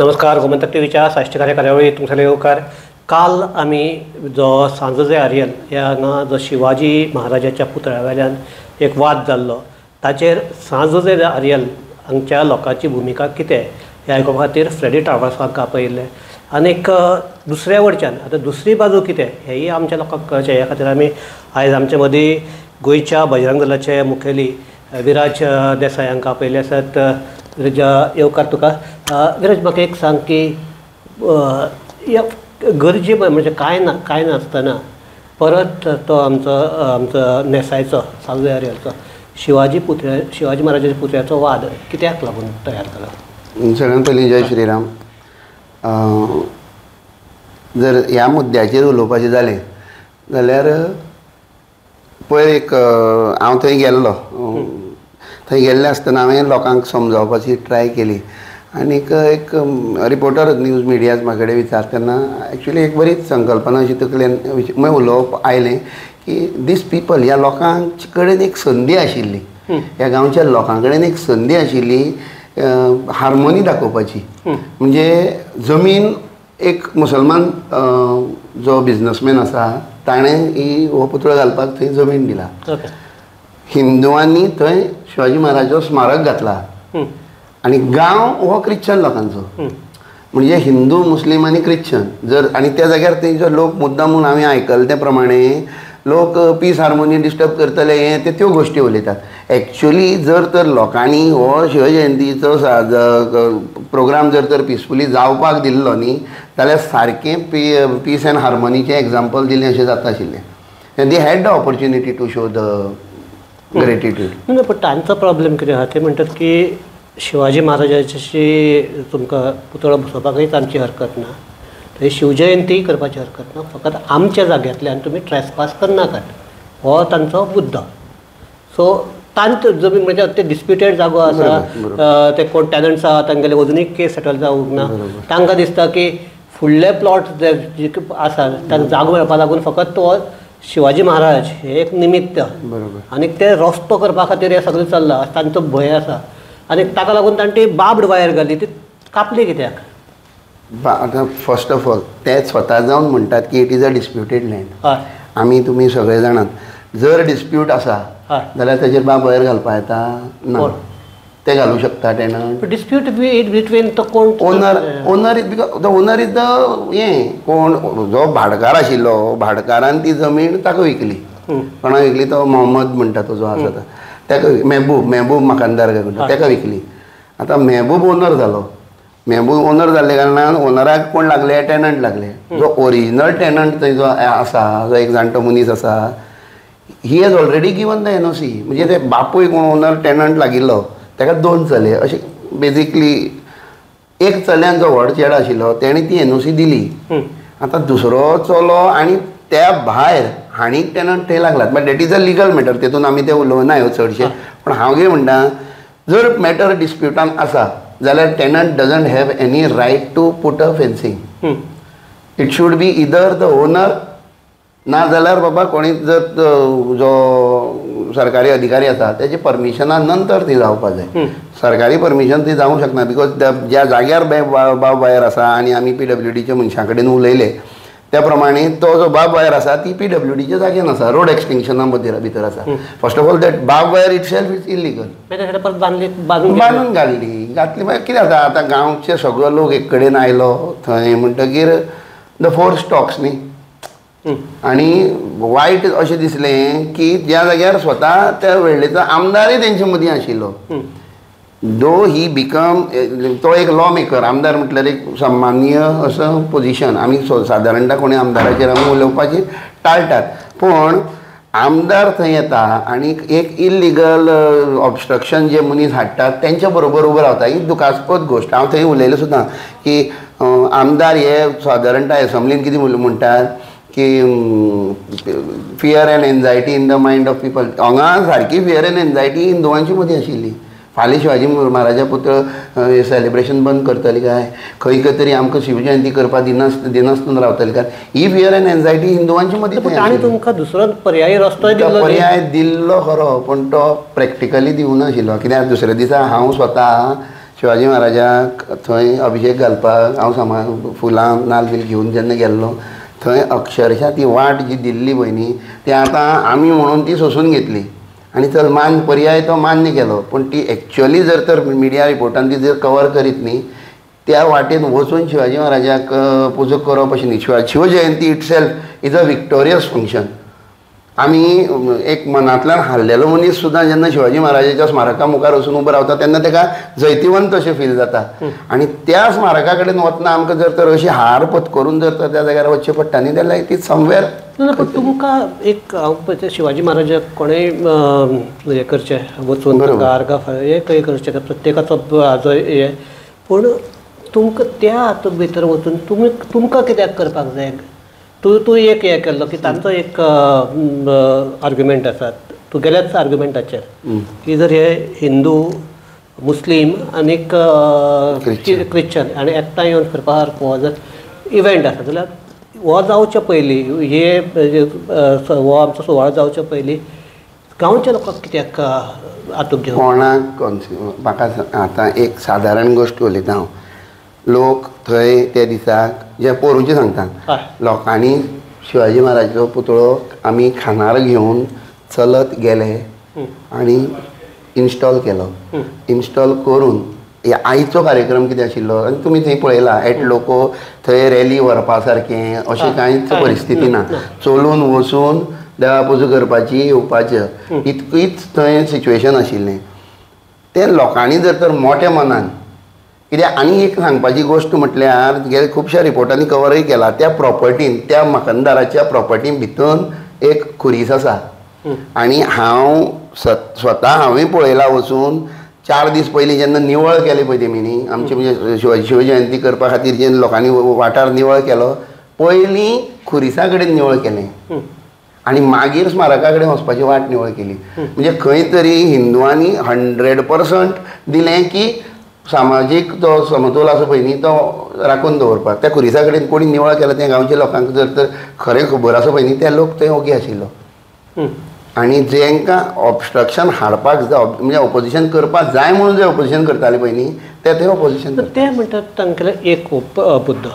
नमस्कार, गोमंतक टीव्हीच्या साश्टीकार्य कार्यावळी तुमचे येवकार. काल आमी जो सांजोजे आर्यल ह्या हांगा जो शिवाजी महाराजाच्या पुतळ्या वेल्यान एक वाद जाल्लो ताचेर सांजोजे आर्यल हांगच्या लोकांची भुमिका कितें हें आयकुपा खातीर फ्रेडी टावासांक आपयिल्लें. आनीक दुसऱ्या वटच्यान आतां दुसरी बाजू कितें हेंय आमच्या लोकांक कळचें ह्या खातीर आमी आयज आमचे मदीं गोंयच्या बजरंग दलाचे मुखेली विराज देसाय हांकां आपयिल्ले आसात. विराज, येवकार तुका. विराज, म्हाका एक सांग की गरजे म्हणजे कांय ना कांय नासतना परत तो आमचो आमचो नेसायचो सांजोजे आर्यलचो शिवाजी पुतळ्या शिवाजी महाराजाच्या पुतळ्याचो वाद कित्याक लागून तयार जाला? सगळ्यात पयलीं जय श्रीराम. जर ह्या मुद्द्याचेर उलोवपाचें जालें जाल्यार पयर एक हांव थंय गेल्लो. थंय गेल्ले आसतना हांवें लोकांक समजावपाची ट्राय केली आनीक एक रिपोर्टर न्यूज मिडियाज म्हाजे कडेन विचारतना एक्चुली एक बरीच संकल्पना अशी तकलेन मागीर उलोवप आयलें की these people ह्या लोकांचे कडेन एक संदी आशिल्ली, ह्या गांवच्या लोकां कडेन एक संदी आशिल्ली हार्मोनी दाखोवपाची. म्हणजे जमीन एक मुसलमान जो बिजनसमॅन आसा ताणें ही हो पुतळो घालपाक थंय जमीन दिला. हिंदुवांनी थंय शिवाजी महाराजाचो स्मारक घातला आनी गांव हो क्रिश्चन लोकांचो, म्हणजे हिंदू मुस्लीम आनी क्रिश्चन जर आनी त्या जाग्यार थंय लोक मुद्दाम म्हूण हांवें आयकलें ते प्रमाणे लोक पीस हार्मोनी डिस्टर्ब करतले हें ते त्यो गोश्टी उलयतात. एक्चुली जर तर लोकांनी हो शिवजयंतीचो प्रोग्राम जर तर पिसफुली जावपाक दिल्लो न्ही जाल्यार सारकें पीस एंड हार्मोनीचें एग्जाम्पल दिलें अशें जाता आशिल्लें. They had the opportunity to show the gratitude. ना, पण तांचो प्रॉब्लेम कितें आहा ते म्हणटात की शिवाजी महाराजाची तुमकां पुतळो बसोवपाकूय तांची हरकत ना, थंय शिवजयंती करपाची हरकत ना, फकत आमच्या जाग्यांतल्यान तुमी ट्रेसपास करनाकात हो तांचो मुद्दो. सो तांचो जमीन म्हणजे ते डिस्प्युटेड जागो आसा, ते कोण टॅनंट्स आहा तांगेले अजुनूय केस सेटल जावंक ना. तांकां दिसता की फुडले प्लॉट जे आसा तांकां जागो मेळपा लागून फकत तो शिवाजी महाराज हे एक निमित्त आनी ते रस्तो करपा खातीर हें सगळें चल्लां तांचो भंय आसा आनी ताका लागून ताणें ती बाबड वायर घाली ती कापली कित्याक? आतां फर्स्ट ऑफ ऑल ते स्वता जावन म्हणटात की it is a disputed land. आमी तुमी सगळे जाणात जर डिस्प्यूट आसा जाल्यार ताचेर बाब वायर घालपा येता ना, ते घालूं शकता टेनंट. डिस्प्यूट बिटवीन तो कोण owner, owner is because the owner is the हें कोण जो भाडकार आशिल्लो भाडकारान ती जमीन ताका विकली. कोणाक विकली? तो मोहम्मद म्हणटा तो जो आसा ताका, मेहबूब, मेहबूब मकानदार काय म्हणटा ताका विकली. आतां मेहबूब ओनर जालो. मेहबूब ओनर जाल्ले कारणान ओनराक कोण लागले? टेनंट लागले. जो ओरिजिनल टेनंट थंय जो आसा जो एक जाणटो मनीस आसा he has already given the NOC. म्हणजे ते बापूय कोण ओनर टेनंट लागिल्लो ताका दोन चले अशें बेजिकली एक चल्यान जो व्हड चेडो आशिल्लो तेणें ती एनओसी दिली. आतां दुसरो चलो आनी त्या भायर हांणी टेनंट थंय लागलात. But that is a legal matter, तेतून आमी ते उलोवना ह्यो चडशे. पूण हांव कितें म्हणटा जर मॅटर डिस्प्युटान आसा जाल्यार tenant doesn't have any right to put a fencing. It should be either the owner ना जाल्यार बाबा कोणी जर जो सरकारी अधिकारी आसा तेजे परमिशना नंतर ती जावपा जाय. सरकारी परमिशन ती जावंक शकना because ज्या जाग्यार बाब वायर आसा आनी आमी पीडब्ल्यूडीच्या मनशां कडेन उलयले त्या प्रमाणे तो जो बाब वायर आसा ती पीडब्ल्यूडीच्या जाग्यान आसा, रोड एक्सटेंशना भितर आसा. First of all that barb wire itself is illegal. बांदून घाल्ली घातली मागीर कितें जाता आतां गांवचे सगळो लोक एक कडेन आयलो थंय म्हणटकीर the four stocks न्ही. आनी वायट अशें दिसलें की ज्या जाग्यार स्वता त्या वेळेचो आमदारय तेंचे मदीं आशिल्लो दो ही बिकम तो एक लॉ मेकर. आमदार म्हटल्यार एक सन्मानीय असो पोजिशन. आमी सादारणता कोणी आमदाराचेर आमी उलोवपाची टाळटात पूण आमदार थंय येता आनी एक इल्लिगल ऑबस्ट्रक्शन जे मनीस हाडटात तेंच्या बरोबर उबो रावता ही दुखास्पद गोश्ट. हांव थंय उलयलें सुद्दां की आमदार हे सादारणता एसेंब्लीन कितें म्हणटात की fear and anxiety in the mind of people. हांगा सारकी फियर एंड एन्जायटी हिंदुवांची मदीं आशिल्ली. फाल्यां शिवाजी महाराजा पुतळो सेलिब्रेशन बंद करतली काय, खंय खंय तरी आमकां शिवजयंती करपाक दिनासतना रावतली काय, ही फियर एंड एन्जायटी हिंदुवांची मदीं. ताणें तुमकां दुसरो पर्यायी रस्तो दिल्लो, पर्याय दिल्लो खरो पूण तो प्रॅक्टिकली दिवनाशिल्लो. कित्याक दुसऱ्या दिसा हांव स्वता शिवाजी महाराजाक थंय अभिषेक घालपाक हांव सामान फुलां नाल्ल बील घेवन जेन्ना गेल्लो थंय अक्षरशा ती वाट जी दिल्ली पळय न्ही ती आतां आमी म्हणून ती सोंसून घेतली आनी चल मान पर्याय तो मान्य केलो. पूण ती एक्चुअली जर तर मिडिया रिपोर्टान ती जर कवर करीत न्ही त्या वाटेन वचून शिवाजी महाराजाक पुजा करप अशें न्ही. Shivjayanti itself is a victorious function. आमी एक मनांतल्यान हारलेलो मनीस सुद्दां जेन्ना शिवाजी महाराजाच्या स्मारका मुखार वचून उबो रावता तेन्ना ताका जैतिवंत अशें फील जाता. आनी त्या स्मारका कडेन वतना आमकां जर तर अशी हार पत्करून जर तर त्या जाग्यार वचचें पडटा न्ही जाल्यार it is somewhere. ना पण तुमकां एक हांव शिवाजी महाराजाक कोणेय हें करचें वचून आर्गां हें खंय करचें प्रत्येकाचो हाजो हें, पूण तुमकां त्या हातूंत भितर वचून तुमी तुमकां कित्याक करपाक जाय? तूं तूं एक हें केल्लो की तांचो एक आर्ग्युमेंट आसा तुगेल्याच आर्ग्युमेंटाचेर की जर हे हिंदू मुस्लीम आनीक क्रिश्चन आनी एकठांय येवन करपा सारको हो जर इवेंट आसा जाल्यार हो जावचे पयलीं हे हो आमचो सुवाळो जावचे पयलीं गांवच्या लोकांक कित्याक हातूंत घेवन कोणाक म्हाका आतां एक सादारण गोश्ट उलयता हांव. लोक थंय त्या दिसाक जे पोरूंचे सांगता लोकांनी शिवाजी महाराजाचो पुतळो आमी खांदार घेवन चलत गेले आनी इन्स्टॉल केलो. इन्स्टॉल करून आयचो कार्यक्रम कितें आशिल्लो आनी तुमी थंय पळयला एट लोको थंय रॅली व्हरपा सारकें अशें कांयच परिस्थिती ना. चलून वचून देवा पुजा करपाची येवपाचें इतकीच थंय सिच्युएशन आशिल्लें. तें लोकांनी जर तर मोठ्या मनान कित्याक आनी एक सांगपाची गोश्ट म्हटल्यार गेले खुबश्या रिपोर्टांनी कवरय केला त्या प्रॉपर्टीन त्या मकानदाराच्या प्रॉपर्टीन भितर एक खुरीस आसा आनी हांव स्वता हांवें पळयला वचून 4 दीस पयलीं जेन्ना निवळ केली पळय तेमी न्ही आमची म्हणजे शिवजयंती करपा खातीर जेन्ना लोकांनी वाठार निवळ केलो पयलीं खुरिसा कडेन निवळ केलें आनी मागीर स्मारका कडेन वचपाची वाट निवळ केली. म्हणजे खंय तरी हिंदुवांनी 100% दिलें की सामाजीक तो समतोल आसा पळय न्ही तो राखून दवरपाक. त्या खुरिसा कडेन कोणी निवळ केला तें गांवच्या लोकांक जर तर खरें खबर आसा पळय न्ही ते लोक थंय ओगी आशिल्लो. आनी जेंकां ऑबस्ट्रक्शन हाडपाक जाय म्हणजे ऑपोजिशन करपाक जाय म्हणून जे ऑपोजिशन करताले पळय न्ही ते थंय ऑपोजिशन. ते म्हणटात तांगेलो एक मुद्दो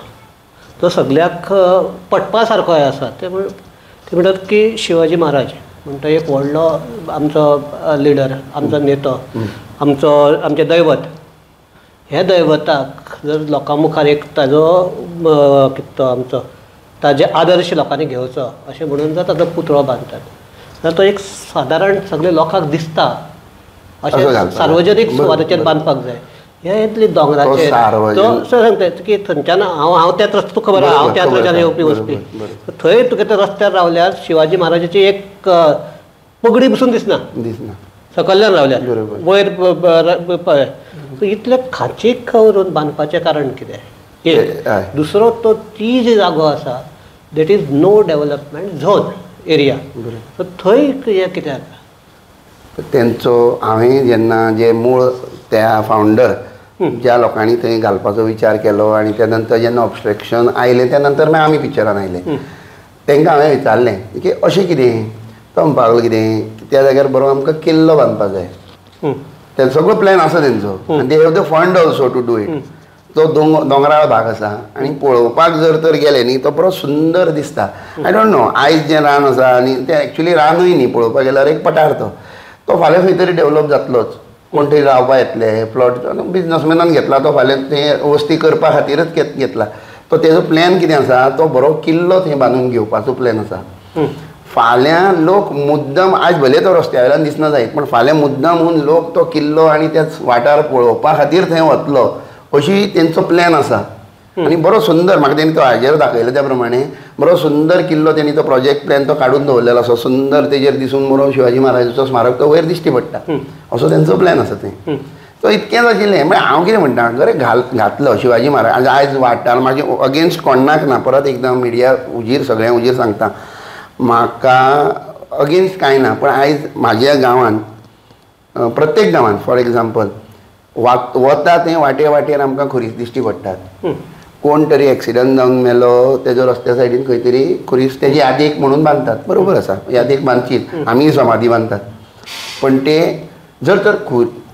तो सगळ्याक पटपा सारको आसा. ते म्हणटात की शिवाजी महाराज म्हणटा एक व्हडलो आमचो लिडर, आमचो नेतो, आमचो आमचें दैवत. ह्या दैवताक जर लोकां मुखार एक ताजो कितें तो आमचो ताजे आदर्श लोकांनी घेवचो अशें म्हणून जर ताजो पुतळो बांदतात जाल्यार तो एक सादारण सगळे लोकांक दिसता अशें सार्वजनीक सुवातेचेर बांदपाक जाय. हे इतले दोंगराचेर तो सांगता की थंयच्यान हांव हांव त्याच रस्त्यार तुका खबर आहा हांव त्याच रस्त्यार येवपी वचपी थंय तुका त्या रस्त्यार रावल्यार शिवाजी महाराजाची एक पगडी पसून दिसना दिसना सकल्ल्यान रावल्यार वयर पळय. इतले खांचीक करून बांदपाचें कारण कितें? एक दुसरो तो ती जी जागो आसा that is no development zone area थंय हें कित्याक तेंचो हांवें जेन्ना जे मूळ त्या फावंडर ज्या लोकांनी थंय घालपाचो विचार केलो आनी त्या नंतर जेन्ना ऑबस्ट्रक्शन आयलें त्या नंतर मागीर आमी पिक्चरान आयले तेंकां हांवें विचारलें की अशें कितें तो म्हणपाक लागलो कितें त्या जाग्यार बरो आमकां किल्लो बांदपाक जाय. ते सगळो प्लॅन आसा तेंचो आनी they have the fund also to do it. तो दोंगराळ भाग आसा आनी पळोवपाक जर तर गेले न्ही तो बरो सुंदर दिसता. I don't know आयज जें रान आसा आनी तें एक्चुअली रानूय न्ही पळोवपाक गेल्यार एक पठार तो तो फाल्यां खंय तरी डेवलप जातलोच. कोण तरी रावपा येतले प्लॉट बिजनसमॅनान घेतला तो फाल्यां थंय वस्ती करपा खातीरच घेतला. तो तेजो प्लॅन कितें आसा तो बरो किल्लो थंय बांदून घेवपाचो प्लॅन आसा. फाल्यां लोक मुद्दम आज भले तो रस्त्या वयल्यान दिसना जायत पण फाल्यां मुद्दम हून लोक तो किल्लो आनी त्याच वाठार पळोवपा खातीर थंय वतलो अशी तेंचो प्लॅन आसा. आनी बरो सुंदर म्हाका तेणी तो हाजेर दाखयलो त्या प्रमाणे बरो सुंदर किल्लो तेणी तो प्रोजेक्ट प्लॅन तो काडून दवरलेलो आसा. सुंदर तेजेर दिसून बरो शिवाजी महाराजाचो स्मारक तो वयर दिश्टी पडटा असो तेंचो प्लॅन आसा थंय. तो इतकेंच आशिल्लें. म्हळ्यार हांव कितें म्हणटा बरें घातलो शिवाजी महाराज आयज वाठार म्हाजे अगेन्स्ट कोणाक ना. परत एकदां मिडिया उजीर सगळ्यां उजीर सांगता म्हाका अगेन्स्ट कांय ना. पण आयज म्हाज्या गांवांत प्रत्येक गांवांत फॉर एग्जाम्पल वता थंय वाटे वाटेर आमकां खुरीस दिश्टी पडटात. कोण तरी एक्सिडंट जावन मेलो तेजो रस्त्या सायडीन खंय तरी खुरीस तेजी यादीक म्हणून बांदतात. बरोबर आसा यादीक बांदचीच आमी समाधी बांदतात. पण ते जर तर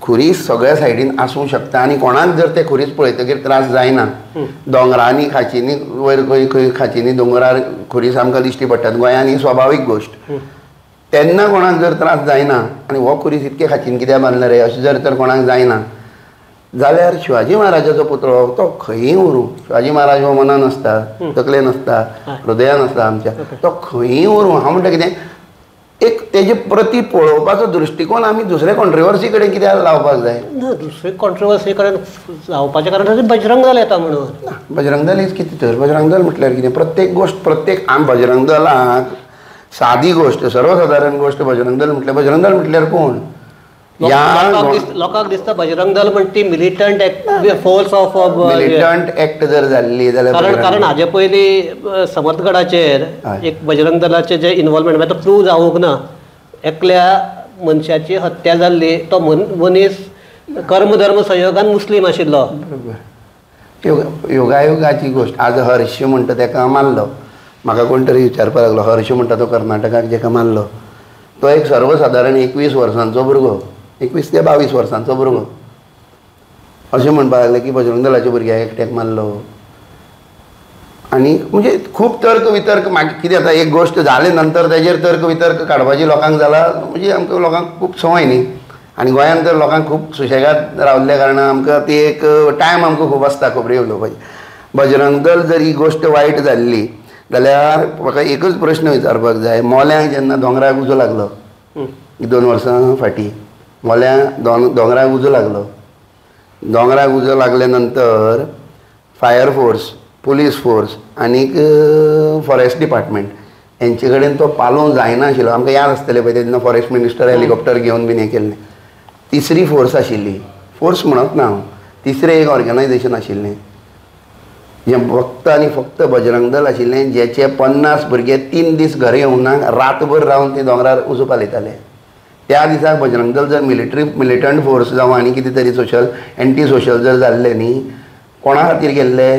खुरीस सगळ्या सायडीन आसूंक शकता आनी कोणाक जर ते खुरीस पळयतकीर त्रास जायना. दोंगरांनी खाचींनी वयर खंय खंय खाचींनी दोंगरार खुरीस आमकां दिश्टी पडटात गोंयांत, ही स्वाभावीक गोश्ट. तेन्ना कोणाक जर त्रास जायना आनी हो खुरीस इतके खाचीन कित्याक बांदला रे अशें जर तर कोणाक जायना जाल्यार शिवाजी महाराजाचो पुतळो तो खंयी उरूं, शिवाजी महाराज हो मनान आसता, तकलेन आसता, हृदयान आसता आमच्या, तो खंयी उरूं. हांव म्हणटा कितें एक तेजे प्रती पळोवपाचो दृश्टिकोन आमी दुसरे कॉन्ट्रोवर्सी कडेन कित्याक लावपाक जाय? ना, दुसरे कॉन्ट्रोवर्सी कडेन लावपाचें कारण बजरंग दल येता म्हणून. ना, बजरंग दल is कितें तर? बजरंग दल म्हटल्यार कितें? प्रत्येक गोश्ट प्रत्येक आम बजरंग दलाक सादी गोश्ट सर्वसादारण गोश्ट बजरंग दल म्हटल्यार, बजरंग दल म्हटल्यार कोण? लोकांक दिसता बजरंग दल म्हण ती militant force of militant act जर जाल्ली जाल्यार, कारण हाजे पयलीं समर्थगडाचेर एक बजरंग दलाचें जें इनवॉल्वमेंट म्हणजे तो प्रूव जावंक ना, एकल्या मनशाची हत्या जाल्ली, तो मनीस कर्मधर्म संयोगान मुस्लीम आशिल्लो. बरोबर, योगायोगाची गोश्ट. आज हर्ष म्हणटा तेका मारलो, म्हाका कोण तरी विचारपाक लागलो, हर्ष म्हणटा तो कर्नाटकाक जेका मारलो तो एक सर्वसादारण 21 वर्सांचो भुरगो, 21 ते 22 वर्सांचो भुरगो. अशें म्हणपाक लागले की बजरंग दलाच्या भुरग्याक एकट्याक मारलो. आनी म्हणजे खूब तर्क वितर्क मागीर कितें जाता, एक गोश्ट जाले नंतर तेजेर तर्क वितर्क काडपाची लोकांक जाला, म्हणजे आमकां लोकांक खूब संवय न्ही. आनी गोंयांत तर लोकांक खूब सुशेगाद रावल्ल्या कारणान आमकां ती एक टायम आमकां खूब आसता खबरी उलोवपाची. बजरंग दल जर ही गोश्ट वायट जाल्ली जाल्यार म्हाका एकच प्रश्न विचारपाक जाय, मोल्याक जेन्ना दोंगराक उजो लागलो 2 वर्सां फाटीं, मोल्या दोंगराक उजो लागलो, दोंगराक उजो लागले नंतर फायर फोर्स, पुलीस फोर्स आनीक फॉरेस्ट डिपार्टमेंट हेंचे कडेन तो पालोवंक जायना आशिल्लो. आमकां याद आसतलें पळय तेन्ना फॉरेस्ट मिनिस्टर हेलिकॉप्टर घेवन बीन हें केल्लें. तिसरी फोर्स आशिल्ली, फोर्स म्हणत ना हांव, तिसरें एक ऑर्गनायजेशन आशिल्लें जें फक्त आनी फक्त बजरंग दल आशिल्लें, जेचे 50 भुरगे 3 दीस घरा येवना, रातभर रावन ते दोंगरार उजो पालयताले. त्या दिसाक बजरंग दल जर मिलिटंट फोर्स जावं आनी कितें तरी सोशल एंटी सोशल जर जाल्लें न्ही, कोणा खातीर गेल्ले?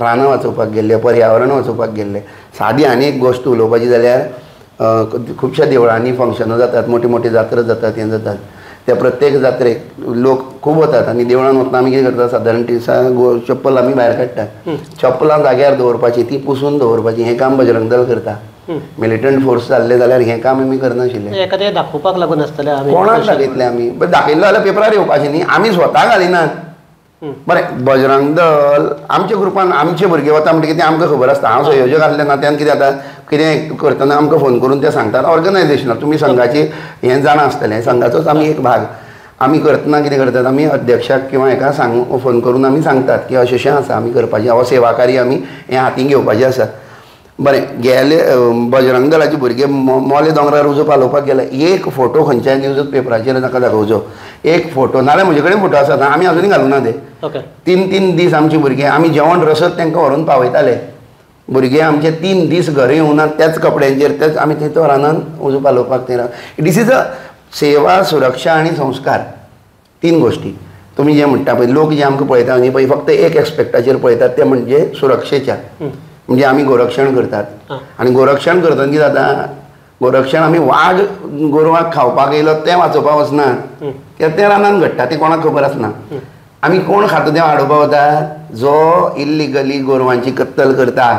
रानां वाचोवपाक गेल्ले, पर्यावरण वाचोवपाक गेल्ले. सादी आनी एक गोश्ट उलोवपाची जाल्यार खुबश्या देवळांनी फंक्शनां जातात, मोटी मोटी जात्रा जातात, हें जातात, त्या प्रत्येक जात्रेक लोक खूब वतात आनी देवळान वतना आमी कितें करतात, सादारण दिसा चप्पल आमी भायर काडटात, चप्पलां जाग्यार दवरपाची, ती पुसून दवरपाची, हें काम बजरंग दल करता. मिलिटंट फोर्स जाल्ले जाल्यार हें काम आमी करनाशिल्लें. एखादें दाखोवपाक लागून आसतलें, कोणाक दाखयतलें आमी? बरें दाखयल्लो जाल्यार पेपरार येवपाचें न्ही, आमी स्वता घालिनात. बरें, बजरंग दल आमच्या ग्रुपान आमचे भुरगे वता म्हणटकीर तें आमकां खबर आसता. हांव संयोजक आसल्या नात्यान कितें जाता, कितें करतना आमकां फोन करून ते सांगतात ऑर्गनायजेशनाक, तुमी संघाची हें जाणा आसतलें, संघाचोच आमी एक भाग. आमी करतना कितें करतात, आमी अध्यक्षाक किंवा हेका सांग फोन करून आमी सांगतात की अशें अशें आसा, आमी करपाचें, हो सेवा कार्य आमी हें हातीन घेवपाचें आसा. बरें, गेले बजरंग दलाचे भुरगे मोले दोंगरार उजो पालोवपाक गेले, एक फोटो खंयच्याय न्यूज पेपराचेर नाका दाखोवचो, एक फोटो, नाल्यार म्हजे कडेन फोटो आसा, आमी अजुनूय घालूना ते. 3-3 दीस आमचे भुरगे, आमी जेवण रसद तांकां व्हरून पावयताले, भुरगे आमचे 3 दीस घरा येवना त्याच कपड्यांचेर, त्याच आमी थंय तो रानान उजो पालोवपाक थंय. This is a सेवा, सुरक्षा आनी संस्कार, 3 गोश्टी. तुमी जे म्हणटा पळय, लोक जे आमकां पळयता न्ही पळय, फक्त एक एस्पेक्टाचेर पळयतात, ते म्हणजे सुरक्षेच्या, म्हणजे आमी गोरक्षण करतात. आनी गोरक्षण करतना कितें जाता, गोरक्षण आमी वाग गोरवाक खावपाक येयलो तें वाचोवपाक वचना, कित्याक तें रानान घडटा, तें कोणाक खबर आसना. आमी कोण खाता तें हाडोवपाक वता, जो इल्लिगली गोरवांची कत्तल करता,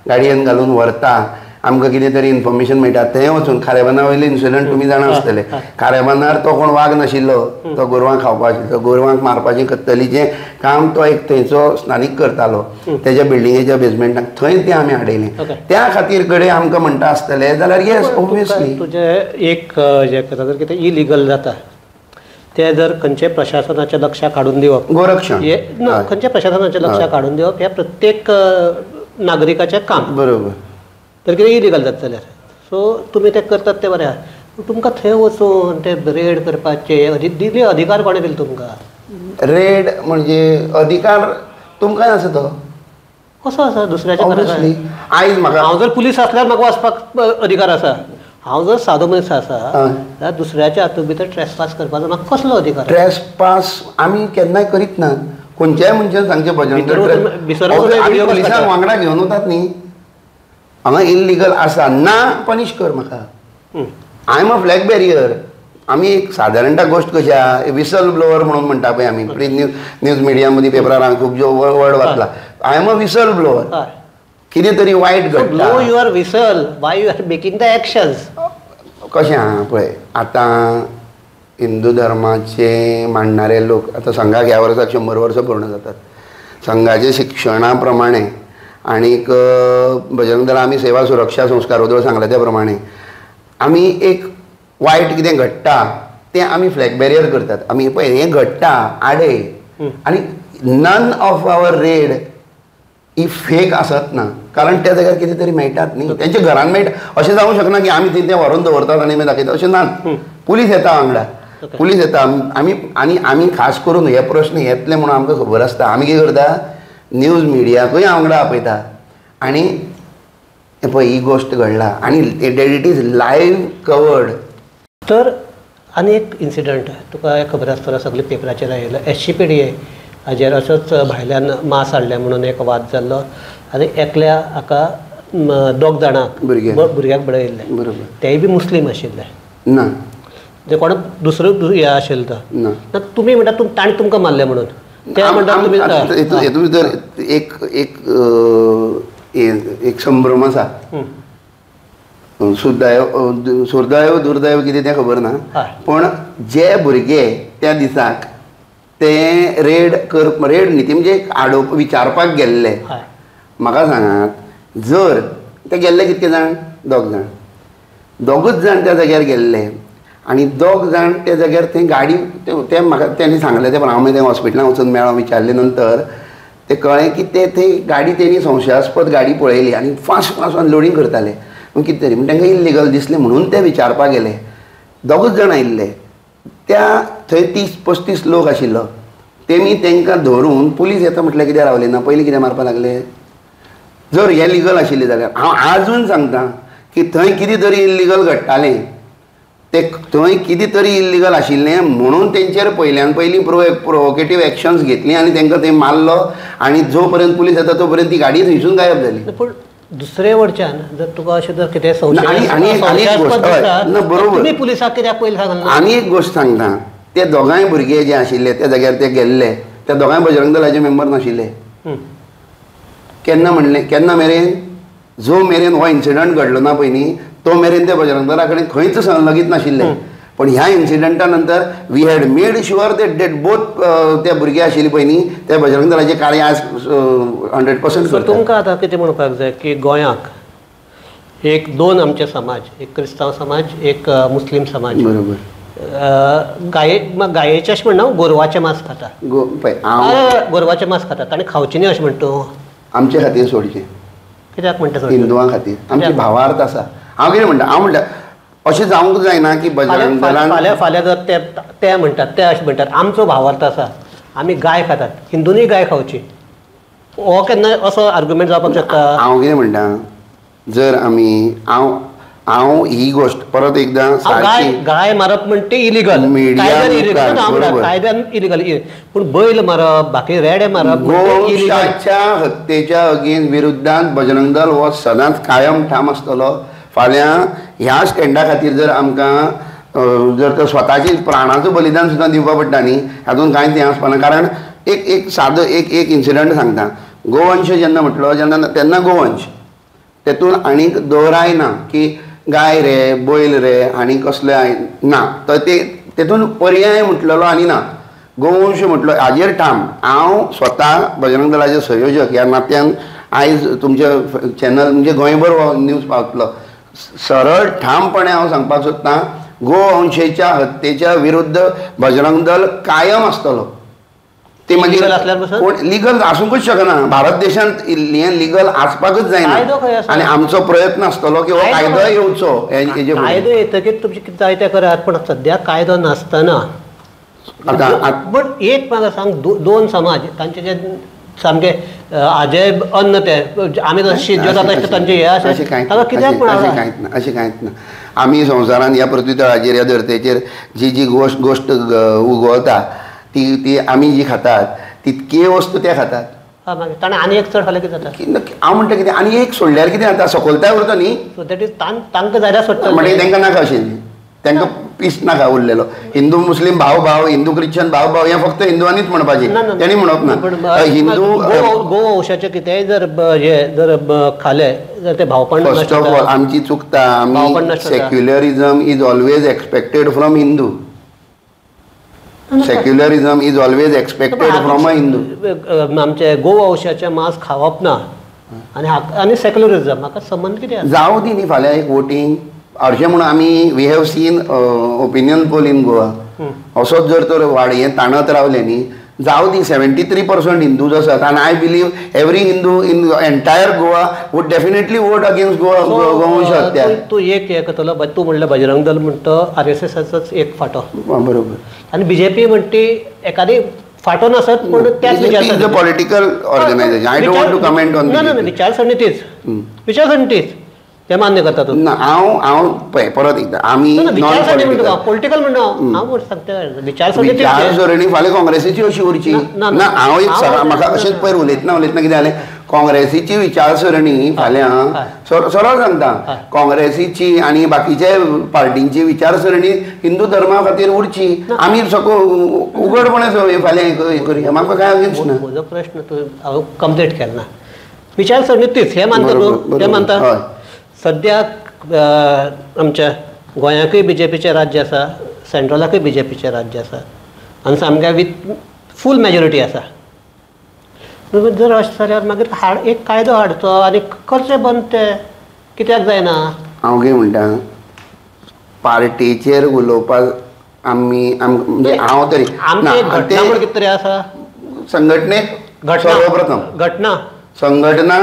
गाडयेन घालून व्हरता, आमकां कितें तरी इन्फॉर्मेशन मेळटा, थंय वचून खारेबांदा वयले इन्सिडंट तुमी जाणा आसतले. खारेबांदार तो कोण वाग नाशिल्लो, तो गोरवांक खावपाक आशिल्लो, गोरवांक मारपाचें कत्तलीचें काम तो एक थंयचो स्थानीक करतालो, तेज्या बिल्डिंगेच्या बेजमेंटाक, थंय तें आमी हाडयलें. त्या खातीर कडेन आमकां म्हणटा आसतले जाल्यार येस ओब्वियसली तुजें एक जें करता जर कितें इलिगल जाता तें जर खंयचे प्रशासनाच्या लक्षाक हाडून दिवप, गोरक्षण ना, खंयच्या प्रशासनाच्या लक्षाक हाडून दिवप हें प्रत्येक नागरिकाचें काम. बरोबर, तर कितें इलिगल जाता जाल्यार सो तुमी तें करतात तें बरें आहा, पूण तुमकां थंय वचून ते रेड करपाचे दिले अधिकार कोणें दिले तुमकां? रेड म्हणजे अधिकार तुमकांय आसा तो, कसो आसा दुसऱ्याच्या? आयज म्हाका, हांव जर पुलीस आसल्यार म्हाका वचपाक अधिकार आसा, हांव जर सादो मनीस आसा जाल्यार दुसऱ्याच्या हातूंत भितर ट्रेसपास करपाचो म्हाका कसलो अधिकार? ट्रेसपास आमी केन्नाय करीत ना, खंयच्याय मनशान सांगचें बजरंग पुलिसांक वांगडा घेवन वतात न्ही, हांगा इल्लिगल आसा ना पनिश कर म्हाका, I am a flag bearer. आमी एक सादारणता गोश्ट कशी आहा, विसल ब्लोवर म्हणून म्हणटा पळय आमी, प्रिंट न्यूज मिडिया मदीं पेपरार हांवें खूब ज्यो वर्ड वाचला, I am a whistle blower. कितें तरी वायट घडटा, blow your whistle, why you are making the actions. कशें आहा पळय, आतां हिंदू धर्माचे मांडणारे लोक आतां संघाक ह्या वर्साक 100 वर्सां पूर्ण जातात. संघाचे शिक्षणा प्रमाणे आनीक बजरंग दला आमी सेवा सुरक्षा संस्कार वदळ सांगला त्या प्रमाणे आमी एक वायट कितें घडटा तें आमी फ्लॅग बॅरियर करतात. आमी पळय हें घडटा आडे, आनी none of our red he fake आसत ना, कारण त्या जाग्यार कितें तरी मेळटात न्ही, तेंच्या घरान मेळटा. अशें जावंक शकना की आमी थंय तें व्हरून दवरतात आनी मागीर दाखयतात, अशें ना. पुलीस येता वांगडा, पुलीस येता आमी, आनी आमी खास करून हे प्रश्न येतले म्हणून आमकां खबर आसता. आमी कितें करता, न्यूज मिडियाकूय वांगडा आपयता आनी पळय ही गोश्ट घडला आनी it is live covered. तर आनी एक इन्सिडंट तुका खबर आसतलो, सगळे पेपराचेर आयिल्लो, SCPDA हाजेर असोच भायल्यान मास हाडलें म्हणून एक वाद जाल्लो आनी एकल्या हाका दोग जाणांक भुरग्याक बडयल्ले, बरोबर, तेय बी मुस्लीम आशिल्ले ना, ते कोण दुसरो हे आशिल्लो तो ना. तुमी म्हणटा ताणें तुमकां मारलें म्हणून, ते म्हणटा तुमी हितून भितर एक एक एक संभ्रम आसा, सुदैव सुरदैव दुर्दैव कितें तें खबर ना, पूण जे भुरगे त्या दिसाक ते रेड कर रेड न्ही, ती म्हणजे आडोवप विचारपाक गेल्ले. म्हाका सांगात, जर ते गेल्ले कितके जाण, दोग जाण, दोगूच जाण त्या जाग्यार गेल्ले आनी दोग जाण त्या जाग्यार थंय गाडी ते म्हाका तेणी सांगलें, ते पण हांव मागीर हॉस्पिटलान वचून मेळ्ळो, विचारले नंतर ते कळ्ळें की ते थंय गाडी तेणी संशयास्पद गाडी पळयली आनी फास्ट फास्ट अनलोडींग करताले कितें तरी, म्हण तांकां इल्लिगल दिसलें म्हणून ते विचारपाक गेले. दोगूच जाण आयिल्ले, त्या थंय 30-35 लोक आशिल्लो, तेमी तांकां धरून पुलीस येता म्हटल्यार कित्याक रावले ना, पयलीं कित्याक मारपाक लागले? जर हें लिगल आशिल्लें जाल्यार हांव आजून सांगता की थंय कितें तरी इल्लिगल घडटालें, ते थंय कितें तरी इल्लिगल आशिल्लें म्हणून तेंचेर पयल्यान पयलीं प्रोवोकेटीव एक्शन्स घेतली आनी तांकां थंय मारलो आनी जो पर्यंत पुलीस येता तो पर्यंत ती गाडी थंयसून गायब जाली. पूण दुसरे वटच्यान जर तुका अशें जर कितें संशयास्पद बरोबर पुलिसाक कित्याक पयलीं सांगलें? आनी एक गोश्ट सांगता, ते दोगांय भुरगे जे आशिल्ले त्या जाग्यार ते गेल्ले, त्या दोगांय बजरंग दलाचे मेंबर नाशिल्ले. केन्ना म्हणलें, केन्ना मेरेन, जो मेरेन हो इन्सिडंट घडलो ना पयलीं तो मेरेन ते बजरंग दला कडेन खंयच संलग्नीत नाशिल्ले. पण ह्या इन्सिडंटा नंतर we had made sure that both ते भुरगे आशिल्ले पयलीं ते बजरंग दलाचे कार्य आज 100%. तुमकां आतां कितें म्हणपाक जाय की गोंयाक एक दोन आमचे समाज, एक क्रिस्तांव समाज, एक मुस्लीम समाज, बरोबर, गाये गायेचें अशें म्हणना, गोरवाचें मांस खाता, गोरवाचें मांस खातात आनी खावचें न्ही अशें म्हणटा तूं. आमचे खातीर सोडचें कित्याक म्हणटा? हिंदुआं खातीर आमची भावार्थ आसा. हांव कितें म्हणटा, हांव म्हणटा अशें जावंक जायना की बजरंग दलान फाल्यां फाल्यां जर ते ते म्हणटात, ते अशें म्हणटात आमचो भावार्थ आसा, आमी गाय खातात, हिंदूंनी गाय खावची, हो केन्ना असो आर्ग्युमेंट जावपाक शकता? हांव कितें म्हणटा, जर आमी हांव हांव ही गोश्ट परत एकदां गाय गाय मारप म्हणटा ती इलिगल, कायद्यान इलिगल, पूण बैल मारप, बाकी रेडे मारप, गोवंशाच्या हत्येच्या अगेन विरुद्धान बजरंग दल हो सदांच कायम ठाम आसतलो. फाल्यां ह्या स्टँडा खातीर जर आमकां जर तर स्वताची प्राणाचो बलिदान सुद्दां दिवपा पडटा न्ही, हातूंत कांयच हें आसपा ना. कारण एक एक सादो एक एक इन्सिडंट सांगता, गोवंश जेन्ना म्हटलो जेन्ना तेन्ना गोवंश तेतून आनीक दोराय ना की गाय रे बैल रे आनी कसले ना, तर ते तेतून पर्याय म्हटलेलो आनी ना. गोवंश म्हटलो हाजेर ठाम हांव स्वता बजरंग दलाचे संयोजक ह्या नात्यान आयज तुमच्या चॅनल म्हणजे गोंयभर हो न्यूज पावतलो, सरळ ठामपणे हांव सांगपाक सोदतां, गोवंशेच्या हत्येच्या विरुद्ध बजरंग दल कायम आसतलो. ते मागीर कोण लिगल आसूंकच शकना, भारत देशांत हें लिगल आसपाकच जायना आनी आमचो प्रयत्न आसतलो की हो कायदो येवचो. कायदो येतकीर तुमचें कितें जाय तें करात, पण सद्या कायदो नासतना आतां बट एक म्हाका सांग, दोन समाज तांचे जे सामके आजे अन्न ते आमी जशें जेवतात तशें तांचें हें आसा, ताका कित्याक अशें कांयच ना, अशें कांयच ना. आमी संवसारांत ह्या पृथ्वी तळाचेर ह्या धरतेचेर जी जी गोश्ट गोश्ट उगवता ती ती आमी जी खातात तितकी वस्तू ते खातात. ताणें आनी एक चड खाल्यार कितें जाता? हांव म्हणटा कितें आनी एक सोडल्यार कितें जाता, सकलताय उरता न्ही, सो that is तांकां जाल्यार सोडटा म्हणटकीर तांकां नाका आशिल्लें, तांकां पीस नाका उरलेलो. हिंदू मुस्लीम भाव भाव, हिंदू क्रिश्चन भाव भाव, हें फक्त हिंदुवांनीच म्हणपाचें, तेणी म्हणप ना. हिंदू गोवंशाचें कितेंय जर हें जर खालें जर तें भावपण. फर्स्ट ऑफ ऑल आमची चुकता, आमी secularism is always expected from Hindu. Secularism is always expected from a Hindu. आमचे गोवंशाचें मांस खावप ना आनी आनी सेक्युलरिजम हाका संबंद कितें जावं दी न्ही. फाल्यां एक वोटींग हरशें म्हणून आमी we have seen opinion poll in Goa. असोच जर तर वाड हें ताणत रावलें न्ही, जावं दी. 73% हिंदूज आसात आनी I believe every Hindu in entire Goa would definitely vote against Goa गोवंश हत्या. तूं एक हें करतलो, तूं म्हणलें बजरंग दल म्हणटा आर एस एसाचोच एक फांटो, बरोबर, आनी बीजेपी म्हणटी एकादी फांटो नासत पूण त्याच is a political organisation. I don't want to comment on. ना ना, विचारसरणी तीच, विचारसरणी तीच, ते मान्य करता तूं? ना, हांव हांव पळय परत एकदां आमी नॉन पॉलिटिकल पॉलिटिकल म्हणना, हांव सांगता विचारसरणी. विचारसरणी फाल्यां काँग्रेसीची अशी उरची ना. हांव एक म्हाका अशेंच पयर उलयतना उलयतना कितें जालें, काँग्रेसीची विचारसरणी फाल्यां सरळ सांगता, काँग्रेसीची आनी बाकीच्या पार्टींची विचारसरणी हिंदू धर्मा खातीर उरची. आमी सगळो उघडपणे फाल्यां हें करुया, म्हाका कांय अगेन्स्ट ना. म्हजो प्रश्न तूं हांव कंप्लीट केलो ना. विचारसरणी तीच हें मानता तूं? तें मानता. सद्याक आमच्या गोंयाकूय बीजेपीचें राज्य आसा, सेंट्रलाकूय बीजेपीचें राज्य आसा आनी सामकें विथ फूल मेजॉरिटी आसा. जर अशें जाल्यार मागीर हाड एक कायदो हाडचो आनी करचें बंद, तें कित्याक जायना? हांव कितें म्हणटा, पार्टीचेर उलोवपाक आमी म्हणजे हांव तरी घटना म्हूण कितें तरी आसा. संघटनेक सर्वप्रथम घटना, संघटना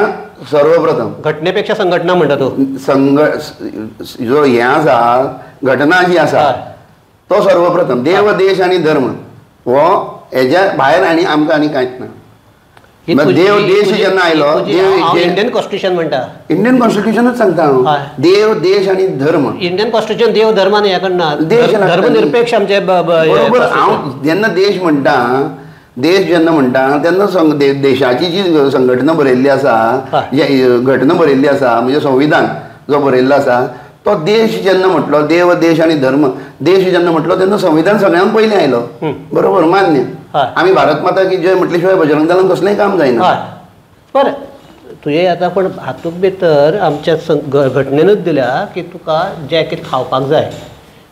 सर्वप्रथम, घटनेपेक्षा संघटना म्हणटा तूं. जो हें आसा घटना जी आसा तो सर्वप्रथम, देव देश आनी धर्म हो हेज्या भायर आनी आमकां आनी कांयच ना. देव देश जेन्ना आयलो, इंडियन कॉन्स्टिट्यूशन म्हणटा, इंडियन कॉन्स्टिट्यूशनूच सांगता हांव, देव देश आनी धर्म. इंडियन कॉन्स्टिट्यूशन देव धर्म आनी हें ना, धर्मनिरपेक्ष आमचे बरोबर. हांव जेन्ना देश म्हणटा, देश जेन्ना म्हणटा तेन्ना देशाची जी संघटना बरयल्ली आसा, घटना बरयल्ली आसा, म्हणजे संविधान जो बरयल्लो आसा तो देश जेन्ना म्हटलो, देव देश आनी धर्म, देश जेन्ना म्हटलो तेन्ना संविधान सगळ्यांत पयलीं आयलो, बरोबर, मान्य. आमी भारत माता की जय म्हटले शिवाय बजरंग दलान कसलेंय काम जायना. बरें, तुवें आतां पण हातूंत भितर आमच्या घटनेनूच दिल्या की तुका जें कितें खावपाक जाय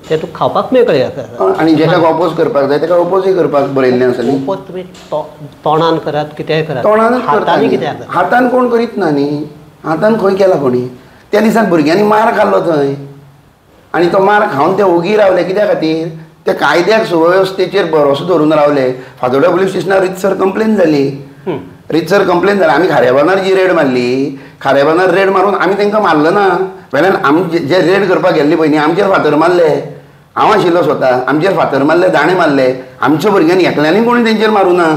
तें तुका खावपाक मेकळें आसा आनी जेका ओपोज करपाक जाय तेका ओपोजूय करपाक बरयल्लें आसा न्ही. ओपोज तुमी तोंडान करात, कितेंय करात, तोंडानूच हातांनी कित्याक? हातान कोण करीत ना न्ही, हातान खंय केला कोणी? त्या दिसाक भुरग्यांनी मार खाल्लो थंय आनी तो मार खावन ते ओगी रावले. कित्या खातीर? त्या कायद्याक सुवेवस्थेचेर भरोसो धरून रावले. फातोड्डा पुलीस स्टेशनार रितसर कंप्लेन जाली, रितसर कंप्लेन जाली. आमी खारेबांदार जी रेड मारली, खारेबांदार रेड मारून आमी तांकां मारलो ना, वेल्यान आमी जे रेड करपाक गेल्ली पळय न्ही आमचेर फातर मारले. हांव आशिल्लो स्वता, आमचेर फातर मारले, दाणे मारले. आमच्या भुरग्यांनी एकल्यांनी कोणी तेंचेर मारूं ना,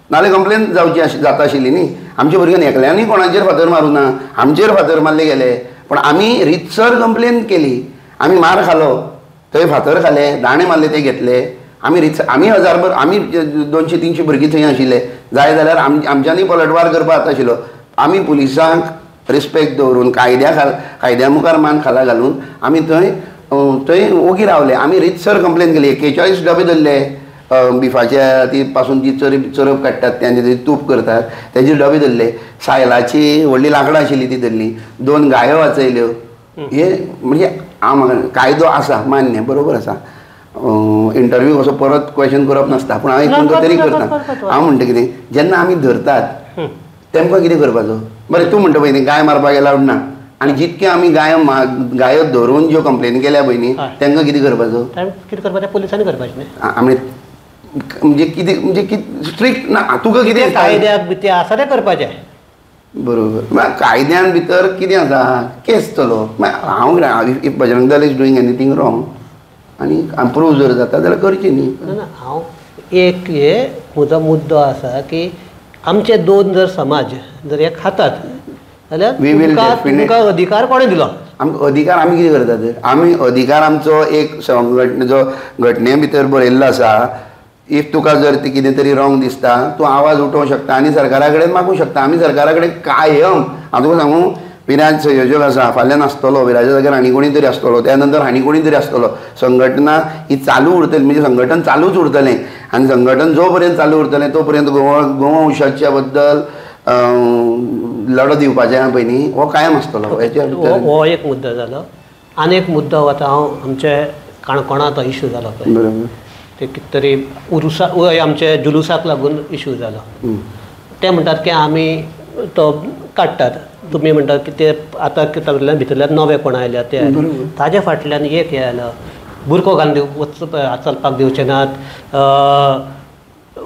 नाल्यार कंप्लेन जावची जाता आशिल्ली न्ही. आमच्या भुरग्यांनी एकल्यांनी कोणाचेर फातर मारूं ना, आमचेर फातर मारले गेले. पण आमी रितसर कंप्लेन केली, आमी मार खालो, थंय फातर खाले, दाणे मारले, ते घेतले. आमी रितसर आमी हजारभर आमी 200-300 भुरगीं थंय आशिल्ले. जाय जाल्यार आमच्यांनी पलटवार करपाक जाता आशिल्लो. आमी पुलिसांक रिस्पेक्ट दवरून, कायद्या मुखार मान खाला घालून आमी थंय थंय ओगी रावले. आमी रितसर कंप्लेन केली. 41 डबे धरले बिफाच्या ती पासून जी चरब काडटात तेंचे तूप करतात तेजे डबे धरले. सायलाची व्हडली लांकडां आशिल्ली ती धरली, 2 गायो वाचयल्यो. हे म्हणजे हांव कायदो आसा मान्य, बरोबर आसा. इंटरव्यू असो परत क्वेश्चन करप नासता, पूण हांव एक तुमकां तरी करता. हांव म्हणटा कितें, जेन्ना आमी धरतात तेमकां कितें करपाचो? बरें, तूं म्हणटा पळय न्ही गाय मारपाक एलावड ना, आनी जितके आमी गायो धरून ज्यो कंप्लेन केल्या पळय न्ही तांकां कितें करपाचो? कितें करपाचें पुलिसांनी करपाचें न्ही. आमी म्हणजे कितें, म्हणजे कितें स्ट्रिक्ट ना, तुका कितें कायद्याक भितर आसा तें करपाचें, बरोबर. कायद्यान भितर कितें आसा केस चलो. हांव if Bajrang Dal is doing anything wrong आनी प्रूव जर जाता जाल्यार करची न्ही. ना, हांव एक हे म्हजो मुद्दो आसा की आमचे 2 जर समाज जर हे खातात जाल्यार तुमकां अधिकार कोणें दिलो? आमकां अधिकार आमी कितें करतात? आमी अधिकार आमचो एक संघटने जो घटने भितर बरयल्लो आसा, if तुका जर ती कितें तरी रॉंग दिसता तूं आवाज उठोवंक शकता आनी सरकारा कडेन मागूंक शकता. आमी सरकारा कडेन कायम, हांव तुका सांगू, विराज संयोजक आसा, फाल्यां नासतलो, विराजा जाग्यार आनी कोणी तरी आसतलो, त्या नंतर आनी कोणी तरी आसतलो. संघटना ही चालू उरतली, म्हणजे संघटन चालूच उरतलें आनी संघटन जो पर्यंत चालू उरतलें तो पर्यंत गोवंशाच्या बद्दल लढो दिवपाचें आहा पळय न्ही हो कायम आसतलो. हो एक मुद्दो जालो. आनी एक मुद्दो आतां हांव आमचे काणकोणांत इशू जालो पळय, बरोबर, ते कितें तरी उरुसा आमचे जुलूसाक लागून इशू जालो. ते म्हणटात की आमी तो काडटात, तुमी म्हणटात की ते आतां तातूंतल्यान भितरल्यान नवे कोण आयल्या ते, ताज्या फाटल्यान एक हें आयलो, बुरखो घालून वच चलपाक दिवचे नात,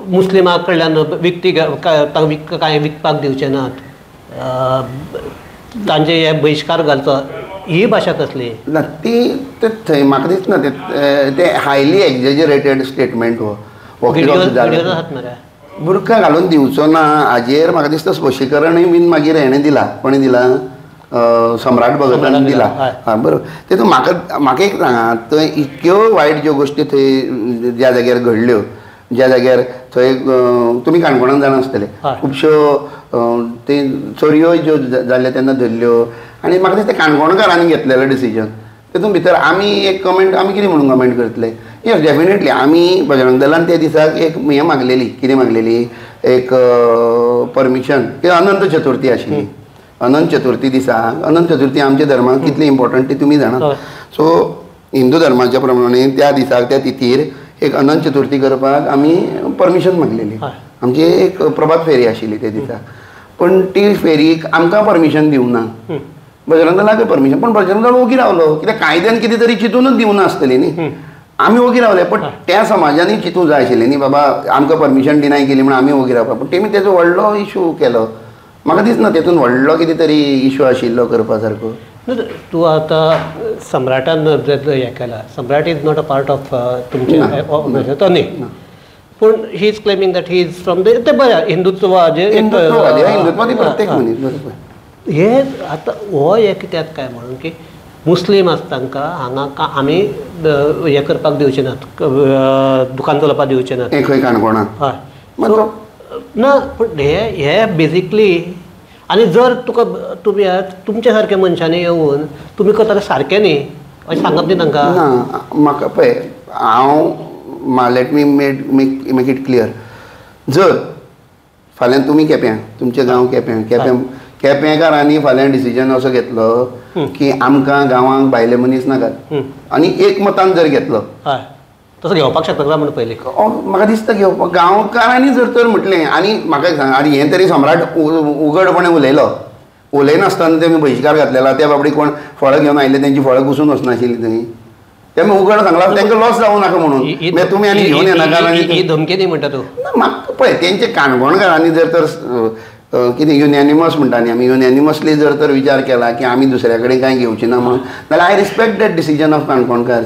मुस्लिमा कडल्यान विकती कांय विकपाक दिवचे नात, तांचे हे बहिश्कार घालचो, ही भाशा कसली ना ती थंय म्हाका दिसना ते हायली एक्जेजरेटेड स्टेटमेंट. हो बुरखा घालून दिवचो ना हाजेर म्हाका दिसता स्पश्टीकरणूय बीन मागीर हेणें दिला, कोणें दिला, सम्राट भगतान दिला. हां बरोबर. तेतून म्हाका म्हाका एक सांगा, थंय इतक्यो वायट ज्यो गोश्टी थंय ज्या जाग्यार घडल्यो, ज्या जाग्यार थंय तुमी काणकोणान जाणा आसतले, खुबश्यो ते चोरयो ज्यो जाल्यो तेन्ना धरल्यो आनी म्हाका दिसता काणकोणकारांनी घेतलेलो डिसिजन. तेतून भितर आमी एक कमेंट, आमी कितें म्हणून कमेंट करतले? येस डेफिनेटली आमी बजरंग दलान त्या दिसाक एक हें मागलेली, कितें मागलेली, एक परमिशन, ती अनंत चतुर्थी आशिल्ली. अनंत चतुर्थी दिसा, अनंत चतुर्थी आमच्या धर्माक कितली इम्पॉर्टंट ती तुमी जाणात. सो हिंदू धर्माच्या प्रमाणे त्या दिसाक त्या तिथीर एक अनंत चतुर्थी करपाक आमी परमिशन मागलेली. आमची एक प्रभात फेरी आशिल्ली त्या दिसा, पण ती फेरीक आमकां परमिशन दिवना, बजरंग दलाकय परमिशन, पण बजरंग दल ओगी रावलो, कित्याक कायद्यान कितें तरी चिंतूनच दिवना आसतली न्ही, आमी ओगी रावले. पण त्या समाजांनी चिंतूंक जाय आशिल्लें न्ही, बाबा आमकां परमिशन डिनाय केली म्हणून आमी ओगी रावपा. पण तेमी तेजो व्हडलो इशू केलो, म्हाका दिसना तेतून व्हडलो कितें तरी इशू आशिल्लो करपा सारको. तूं आतां सम्राटान हें केलां, Samrat is not a part of तुमचें तो न्ही, पूण he is claiming that he is from the, तें बरें हिंदुत्ववादी, हिंदुत्ववादी प्रत्येक मनीस बरोबर. हे आतां हो हें कित्याक काय म्हणून की मुस्लीम आसा तांकां हांगा आमी हें करपाक दिवचे नात, दुकान चलोवपाक दिवचे नात खंय काणकोणांत. हय ना, पूण हे हे बेजिकली आनी जर तुका तुमी तुमच्या सारक्या मनशांनी येवन तुमी करता सारकें न्ही अशें सांगप न्ही तांकां. ना म्हाका पळय, हांव let me make it clear, जर फाल्यां तुमी केप्यां, तुमचें गांव केप्यां, केप्यां केपेंकारांनी फाल्यां डिसिजन असो घेतलो की आमकां गांवांक भायले मनीस नाकात आनी एक मतान जर घेतलो, तसो घेवपाक शकता म्हणून पयलीं म्हाका दिसता घेवपाक गांवकारांनी जर तर म्हटलें. आनी म्हाका सांग, आनी हें तरी सम्राट उगडपणे उलयलो, उलयनासतना तेमी बहिश्कार घातलेला, त्या बाबडी कोण फळां घेवन आयिल्ले तेंची फळां घुसून वचनाशिल्लीं थंय, तेमी उगड सांगला तांकां लॉस जावं नाका म्हणून तुमी आनी घेवन येनाका. ही धमकी न्ही म्हणटा तूं. ना म्हाका पळय, तेंचे काणकोणकारांनी जर तर कितें युनॅनिमस म्हणटा न्ही आमी, युनॅनिमसली जर तर विचार केला की आमी दुसऱ्या कडेन कांय घेवची ना म्हणून, जाल्यार I respect that decision of Canconkar.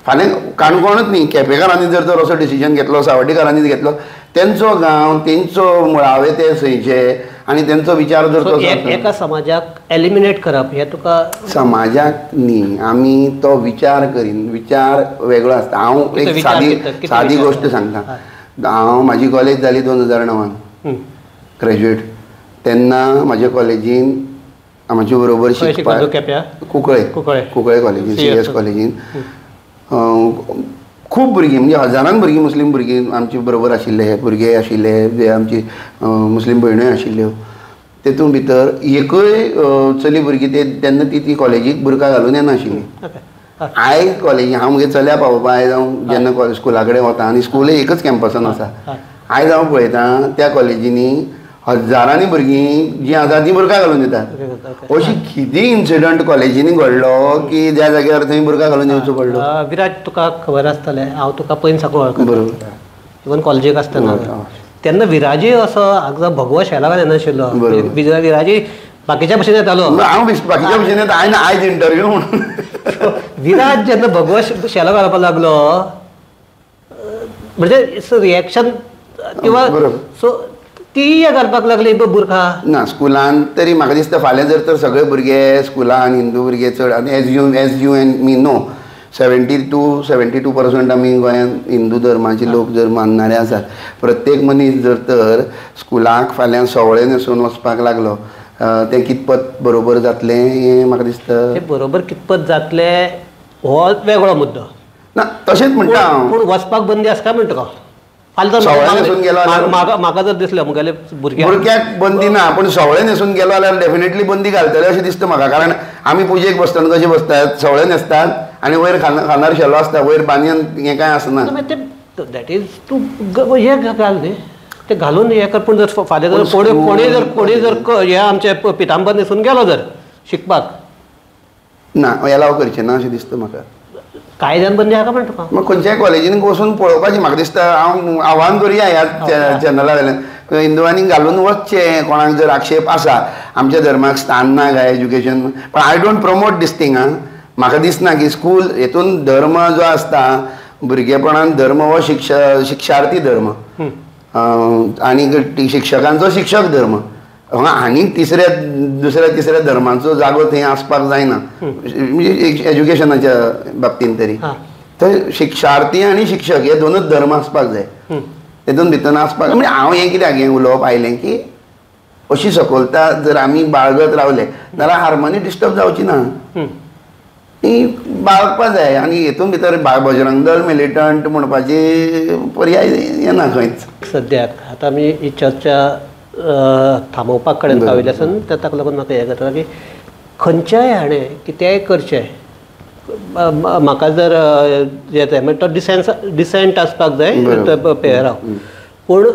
फाल्यां काणकोणूच न्ही, केपेकारांनी जर तर असो डिसिजन घेतलो, सावड्डेकारांनी घेतलो, तेंचो गांव, तेंचो मुळावे ते थंयचे आनी तेंचो विचार जर तसो एका समाजाक एलिमिनेट करप हें तुका समाजाक न्ही, आमी तो विचार करीन, विचार वेगळो आसता. हांव एक सादी सादी गोश्ट सांगता, हांव म्हाजी कॉलेज जाली 2009 ग्रॅज्युएट, तेन्ना म्हाज्या कॉलेजीन म्हजे बरोबर शिकपाक कुंकळे कुंकळे कॉलेजीन, CS कॉलेजीन खूब भुरगीं, म्हणजे हजारान भुरगीं मुस्लीम भुरगीं आमचे बरोबर आशिल्ले, भुरगे आशिल्ले, जे आमची मुस्लीम भयण्यो आशिल्ल्यो. तेतून भितर एकूय चली भुरगीं ते तेन्ना ती ती कॉलेजीक बुरखा घालून येनाशिल्ली. आयज कॉलेजी हांव म्हगे चल्या पावोवपा आयज हांव जेन्ना स्कुला कडेन वता, आनी स्कूलय एकच कॅम्पसान आसा, आयज हांव पळयतां त्या कॉलेजींनी हजारांनी भुरगीं जीं आसा तीं बुरखा घालून येतात. अशी कितें इन्सिडंट कॉलेजींनी घडलो की ज्या जाग्यार थंय बुरखा घालून येवचो पडलो. विराज, तुका खबर आसतलें, हांव तुका पयलीं साकून वळखता, बरोबर, इवन कॉलेजीक आसतना तेन्ना विराजी असो आगजो भगवो शेला घालून येनाशिल्लो, विराजी बाकीच्या भशेन येतालो. हांव बाकीच्या भशेन येता, हांवें आयज इंटरव्यू म्हणून विराज जेन्ना भगवो शेलो घालपाक लागलो म्हणजे रिएक्शन किंवा सो ती घालपाक लागली बुरखा ना स्कुलान तरी. म्हाका दिसता फाल्यां जर तर सगळे भुरगे स्कुलान हिंदू भुरगे चड, आनी as you and me know 72% आमी गोंयांत हिंदू धर्माचे लोक जर मानणारे आसात, प्रत्येक मनीस जर तर स्कुलाक फाल्यां सवळे न्हेसून वचपाक लागलो तें कितपत बरोबर जातलें हें म्हाका दिसता. तें बरोबर कितपत जातलें हो वेगळो मुद्दो ना, तशेंच म्हणटा हांव. पूण वचपाक बंदी आसा काय म्हणटा तुका? सवळे न्हेसून गेलो म्हाका जर दिसलें मुगेले भुरग्याक बंदी ना, पूण सवळे न्हेसून गेलो जाल्यार डेफिनेटली बंदी घालतले अशें दिसता म्हाका. कारण आमी पुजेक बसतना कशें बसतात, सवळे न्हेसतात आनी वयर खांदार शेलो आसता, वयर बानयन हें कांय आसना. That is तूं हें घाल न्ही, तें घालून हें कर. पूण जर फाल्यां जर कोणूय जर हें आमचें पितांबर न्हेसून गेलो जर शिकपाक ना, एलाव करचें ना अशें दिसता म्हाका. कायद्यान बंदी आसा म्हणटा तुका? मग खंयच्याय कॉलेजीन वचून पळोवपाची म्हाका दिसता. हांव आव्हान करुया ह्या चॅनला वयल्यान, हिंदुवांनी घालून वचचें. कोणाक जर आक्षेप आसा आमच्या धर्माक स्थान ना काय एज्युकेशन, पण I don't promote this thing. आं, म्हाका दिसना की स्कूल हेतून धर्म जो आसता भुरगेपणान धर्म हो शिक्षार्थी धर्म आनी शिक्षकांचो शिक्षक धर्म, हांगा आनीक तिसऱ्या दुसऱ्या तिसऱ्या धर्मांचो जागो थंय आसपाक जायना, म्हणजे एज्युकेशनाच्या बाबतीन तरी. तर शिक्षार्थी आनी शिक्षक हे दोनूच धर्म आसपाक जाय, तेतून भितर आसपाक. म्हणजे हांव हें कित्याक हें उलोवप आयलें की अशी सकोलता जर आमी बाळगत रावले जाल्यार हार्मोनी डिस्टर्ब जावची ना, ती बाळगपा जाय. आनी हेतून भितर बजरंग दल मिलिटंट म्हणपाची पर्याय येना खंयच सद्याक. आतां आमी ही चर्चा थांबोवपाक कडेन पाविल्ले आसून ताका लागून म्हाका हें जाता की खंयच्याय हाणें कितेंय करचें, म्हाका जर येता म्हणजे तो डिसेंट आसपाक जाय पेहराव. पूण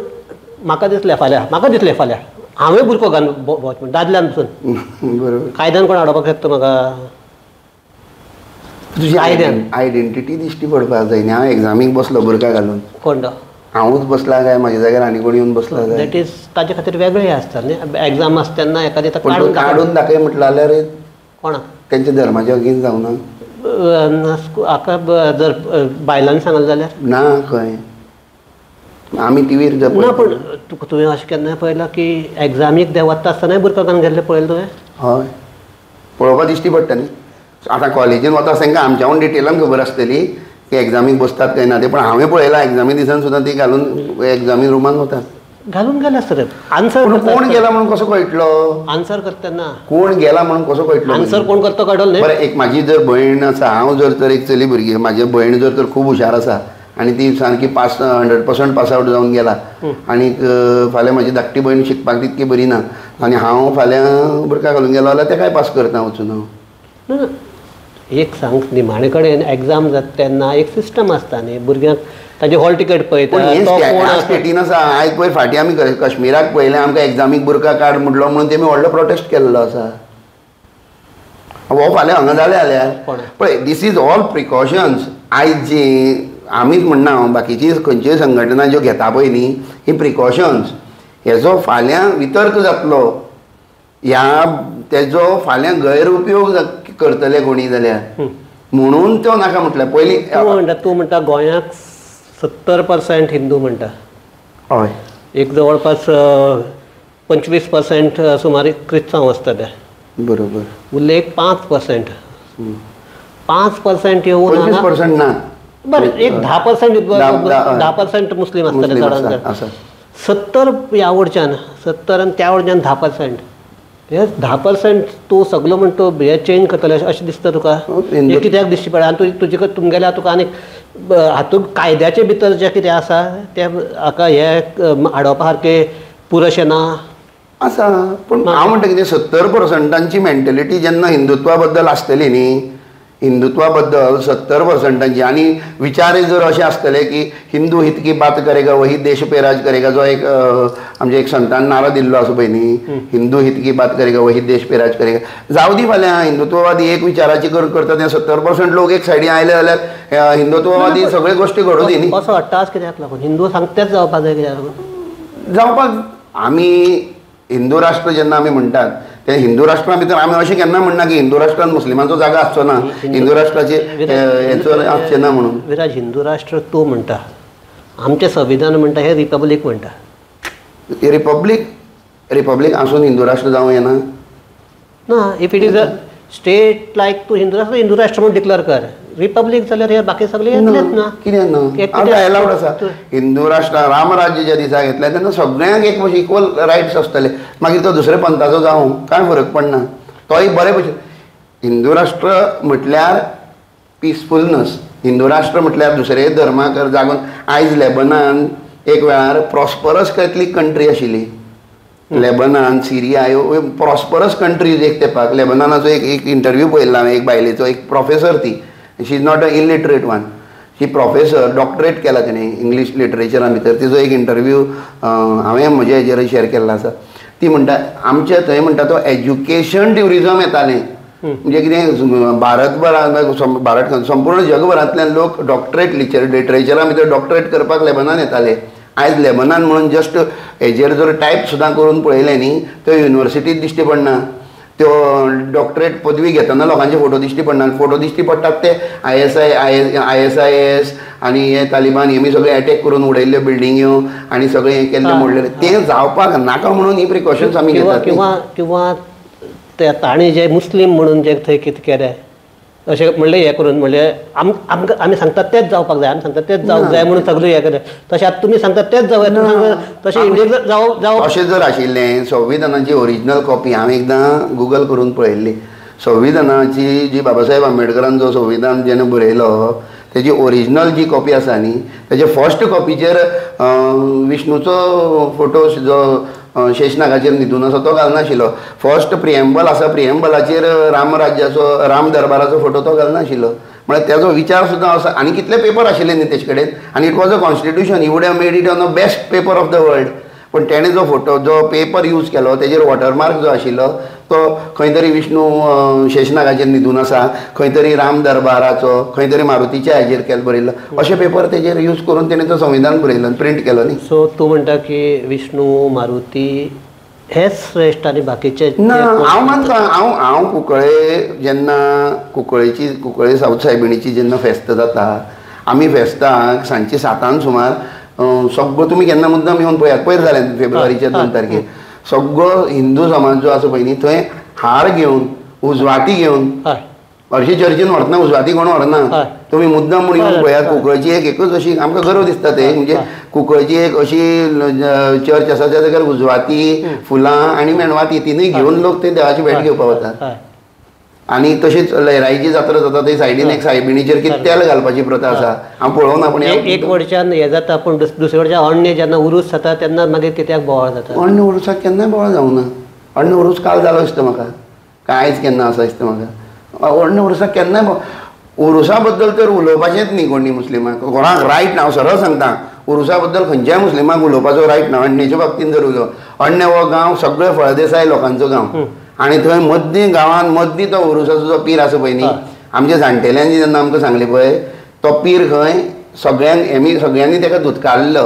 म्हाका दिसलें फाल्यां, म्हाका दिसलें फाल्यां हांवें बुरको घालून भोंवचें दादल्यान पसून, कायद्यान कोण हाडपाक शकता म्हाका? तुजी आयडेंटिटी दिश्टी पडपाक जाय न्ही. हांव एग्जामीक बसलो बुरका घालून, कोण हांवूच बसला काय म्हाज्या जाग्यार आनी कोण येवन बसला? That is ताजे खातीर वेगळें आसता न्ही. एग्जाम आसता तेन्ना एखादें काडून दाखय म्हटलें जाल्यार कोणाक तेंच्या धर्माच्या अगेन्स्ट जावना. हाका जर बायलांनी सांगलें जाल्यार ना खंय आमी टिवीर ना. पूण तुका तुवें अशें केन्ना पळयलां की एग्जामीक वता आसतनाय बुरका घालून गेल्लें पळयलें तुवें? हय, पळोवपा दिश्टी पडटा न्ही. आतां कॉलेजीन वता तांकां आमच्याहून डिटेलान खबर आसतली की एग्जामीक बसतात काय ना ते, पण हांवें पळयलां एग्जामी दिसान सुद्दां ती घालून एग्जामी रुमान वतात घालून गेला सर. आन्सर कोण गेला म्हणून कसो कळटलो? आन्सर करतना कोण गेला म्हणून कसो कळटलो? आन्सर कोण करतो कळटलो न्ही. बरें, एक म्हाजी जर भयण आसा, हांव जर तर एक चली भुरगी, म्हाजी भयण जर तर खूब हुशार आसा आनी ती सारकी पास 100% पास आवट जावन गेला आनी फाल्यां म्हाजी धाकटी भयण शिकपाक तितकी बरी ना आनी हांव फाल्यां बुरका घालून गेलो जाल्यार तेकाय पास करता वचून हांव. एक सांग, निमाणे कडेन एग्जाम जाता तेन्ना एक सिस्टम आसता न्ही, भुरग्यांक ताजें हॉल टिकेट पळयता. स्टेटीन आसा. आयज पयर फाटीं आमी काश्मीराक पळयलें, आमकां एग्जामीक बुरका काड म्हटलो म्हणून तेमी व्हडलो प्रोटेस्ट केल्लो आसा. हो फाल्यां हांगा जालें जाल्यार पळय, this is all precautions. आयज जी आमीच म्हणना हांव, बाकीची खंयच्योय संघटना ज्यो घेता पळय न्ही, ही प्रिकॉशन्स. हेजो फाल्यां वितर्क जातलो, ह्या तेजो फाल्यां गैरउपयोग करतले कोणी जाल्यार, म्हणून तो नाका म्हटल्यार. पयलीं तूं म्हणटा गोंयाक 70% हिंदू म्हणटा, हय, एक जवळपास 25% सुमार क्रिस्तांव आसतले, बरोबर, उरले एक 5%, 5% येवन 25% ना, बरें, एक 10%, 10% मुस्लीम आसतले चडांत चड. 70 ह्या वडच्यान 70 आनी त्या वडच्यान 10%, हे 10% तूं सगलो म्हण तूं हे चेंज करतले अशें दिसता तुका? हें कित्याक दिश्टी पडटा? आनी तुजे तुमगेल्या तुका आनीक हातूंत कायद्याचे भितर जें कितें आसा तें हाका हें हाडोवपा सारकें पुरशें ना आसा. पूण हांव म्हणटा कितें, 70%ची मेंटेलिटी जेन्ना हिंदुत्वा बद्दल आसतली न्ही, हिंदुत्वा बद्दल 70%ची आनी विचार जर अशें आसतले की हिंदू हित की बात करेगा वही देश पे राज करेगा, जो एक आमच्या एक संतान नारो दिल्लो आसा पळय न्ही, हिंदू हित की बात करेगा वही देश पे राज करेगा. जावं दी फाल्यां हिंदुत्ववादी एक विचाराची करता ते 70% लोक एक सायडीन आयले जाल्यार हिंदुत्ववादी सगळे गोश्टी घडोवं दी न्ही. असो अट्टास कित्याक लागून हिंदू सांगतेच जावपाक जाय? कित्याक लागून जावपाक? आमी हिंदू राष्ट्र जेन्ना आमी म्हणटात ते हिंदू राष्ट्रा भितर आमी अशें केन्ना म्हणना की हिंदू राष्ट्रान मुस्लिमांचो जागा आसचो ना, हिंदू राष्ट्राचे हेचो आसचें ना म्हणून. विराज, हिंदू राष्ट्र तूं म्हणटा, आमचें संविधान म्हणटा, हें रिपब्लीक म्हणटा. रिपब्लीक रिपब्लीक आसून हिंदू राष्ट्र जावं येना ना. If it is a state like तूं हिंदू राष्ट्र, हिंदू राष्ट्र म्हणून डिक्लेअर कर. रिपब्लीक जाल्यार हे बाकी सगळे येतलेच ना, कितें ना आतां एलावड आसा. हिंदू राष्ट्र रामराज्य ज्या दिसा घेतलें तेन्ना सगळ्यांक एक इक्वल रायट्स आसतले, मागीर तो दुसऱ्या पंथाचो जावं कांय फरक पडना, तोय बरे भशेन. हिंदू राष्ट्र म्हटल्यार पिसफुलनस, हिंदू राष्ट्र म्हटल्यार दुसरे धर्माक जागून. आयज लेबनान एक वेळार प्रॉस्परस कॅथलीक कंट्री आशिल्ली, लेबनान, सिरिया ह्यो प्रॉस्परस कंट्रीज एक तेंपाक. लेबनानाचो एक एक इंटरव्यू पळयल्लो हांवें, एक बायलेचो, एक प्रोफेसर ती, she is not a illiterate one, she professor, doctorate केला तिणें इंग्लीश लिटरेचरा भितर. तिजो एक इंटरव्यू हांवें म्हज्या हेजेर शेअर केल्लो आसा. ती म्हणटा आमच्या थंय म्हणटा तो एज्युकेशन ट्युरिजम येतालें, म्हणजे कितें भारतभरांत, भारत संपूर्ण जगभरांतल्यान लोक डॉक्टरेट लिटरेचरा भितर डॉक्टरेट करपाक लेबनान येताले. आयज लेबनान म्हणून जस्ट हेजेर जर टायप सुद्दां करून पळयलें न्ही, त्यो युनिवर्सिटीत दिश्टी पडना, त्यो डॉक्टरेट पदवी घेतना लोकांचे फोटो दिश्टी पडना. फोटो दिश्टी पडटात ते ISIS आनी हे तालिबान हेमी सगळे एटॅक करून उडयल्ल्यो बिल्डिंग्यो आनी सगळें हें केल्लें मोडलेलें. तें जावपाक नाका म्हणून ही प्रिकॉशन्स आमी घेतात. किंवा किंवा ते ताणें जे मुस्लीम म्हणून जे थंय कितें केलें अशें म्हणलें हें करून, म्हणलें आमकां आमी सांगतात तेंच जावपाक जाय, आमी सांगतात तेंच जावंक जाय म्हणून सगळें हें केलें. तशें आतां तुमी सांगतात तेंच जावं, तशें इंडियेक जावं जावं. अशें जर आशिल्लें संविधानाची ओरिजिनल कॉपी हांवें एकदां गुगल करून पळयल्ली. संविधानाची जी बाबासाहेब आंबेडकरान जो संविधान जेन्ना बरयलो तेजी ओरिजिनल जी कॉपी आसा न्ही, तेजे फर्स्ट कॉपीचेर विष्णूचो फोटो जो शेषनागाचेर न्हिदून आसा तो घालनाशिल्लो. फर्स्ट प्रिएम्बल आसा, प्रिएम्बलाचेर रामराज्याचो, राम दरबाराचो फोटो तो घालनाशिल्लो. म्हळ्यार तेजो विचार सुद्दां आसा. आनी कितले पेपर आशिल्ले न्ही तेजे कडेन, आनी it was a constitution, he would have made it on the best paper of the world. पूण तेणें जो फोटो, जो पेपर यूज केलो तेजेर वॉटरमार्क जो आशिल्लो तो खंय तरी विष्णू शेषनागाचेर न्हिदून आसा, खंय तरी राम दरबाराचो, खंय तरी मारुतीच्या हाजेर केल बरयल्लो, अशे पेपर तेजेर यूज करून तेणें तो संविधान बरयलो, प्रिंट केलो न्ही. सो तूं म्हणटा की विष्णू मारुती हेच श्रेश्ठ आनी बाकीचे ना. हांव मानता, हांव हांव कुंकळे जेन्ना कुंकळेची, कुंकळे सावथ सायबिणीची जेन्ना फेस्त जाता, आमी फेस्ताक सांजचे 7 सुमार सगळो, तुमी केन्ना मुद्दाम येवन पळयात, पयर जालें फेब्रुवारीच्या 2 तारखेर, सगळो हिंदू समाज जो आसा पळय न्ही थंय हार घेवन, उजवाती घेवन, हरशीं चर्चीन व्हरतना उजवाती कोण व्हरना, तुमी मुद्दाम म्हूण येवन पळयात. कुंकळची एक एकूच अशी आमकां गर्व दिसता ते, म्हणजे कुंकळची एक अशी चर्च आसा ज्या जाग्यार उजवाती, फुलां आनी मेणवाती तिनूय घेवन लोक थंय देवाची भेट घेवपाक वतात. आनी तशीच लयराईची जात्रा जाता थंय सायडीन एक सायबिणीचेर कितें तेल घालपाची प्रथा आसा, हांव पळोवना. पूण एक वटच्यान हें जाता, पूण दुसरे वटच्यान अण्णे जेन्ना उरूस जाता तेन्ना मागीर कित्याक बोवाळ जाता? अण्ण उरूसाक केन्नाय बोवाळ जावना. अण्ण उरूस काल जालो दिसता म्हाका, काय आयज केन्ना आसा दिसता म्हाका. अण्ण उरूसाक केन्नाय उरुसा बद्दल तर उलोवपाचेंच न्ही कोणी मुस्लिमांक, कोणाक रायट ना. हांव सरळ सांगता, उरुसा बद्दल खंयच्याय मुस्लिमाक उलोवपाचो रायट ना. अण्णेच्या बाबतीन जर उलोवप, अण्णे हो गांव सगळे फळदेसाय लोकांचो गांव, आनी थंय मदीं गांवांत मदीं तो उरुसाचो जो पीर आसा पळय न्ही, आमच्या जाणटेल्यांनी जेन्ना आमकां सांगलें पळय, तो पीर खंय सगळ्यांक हेमी सगळ्यांनी ताका धुतकारिल्लो,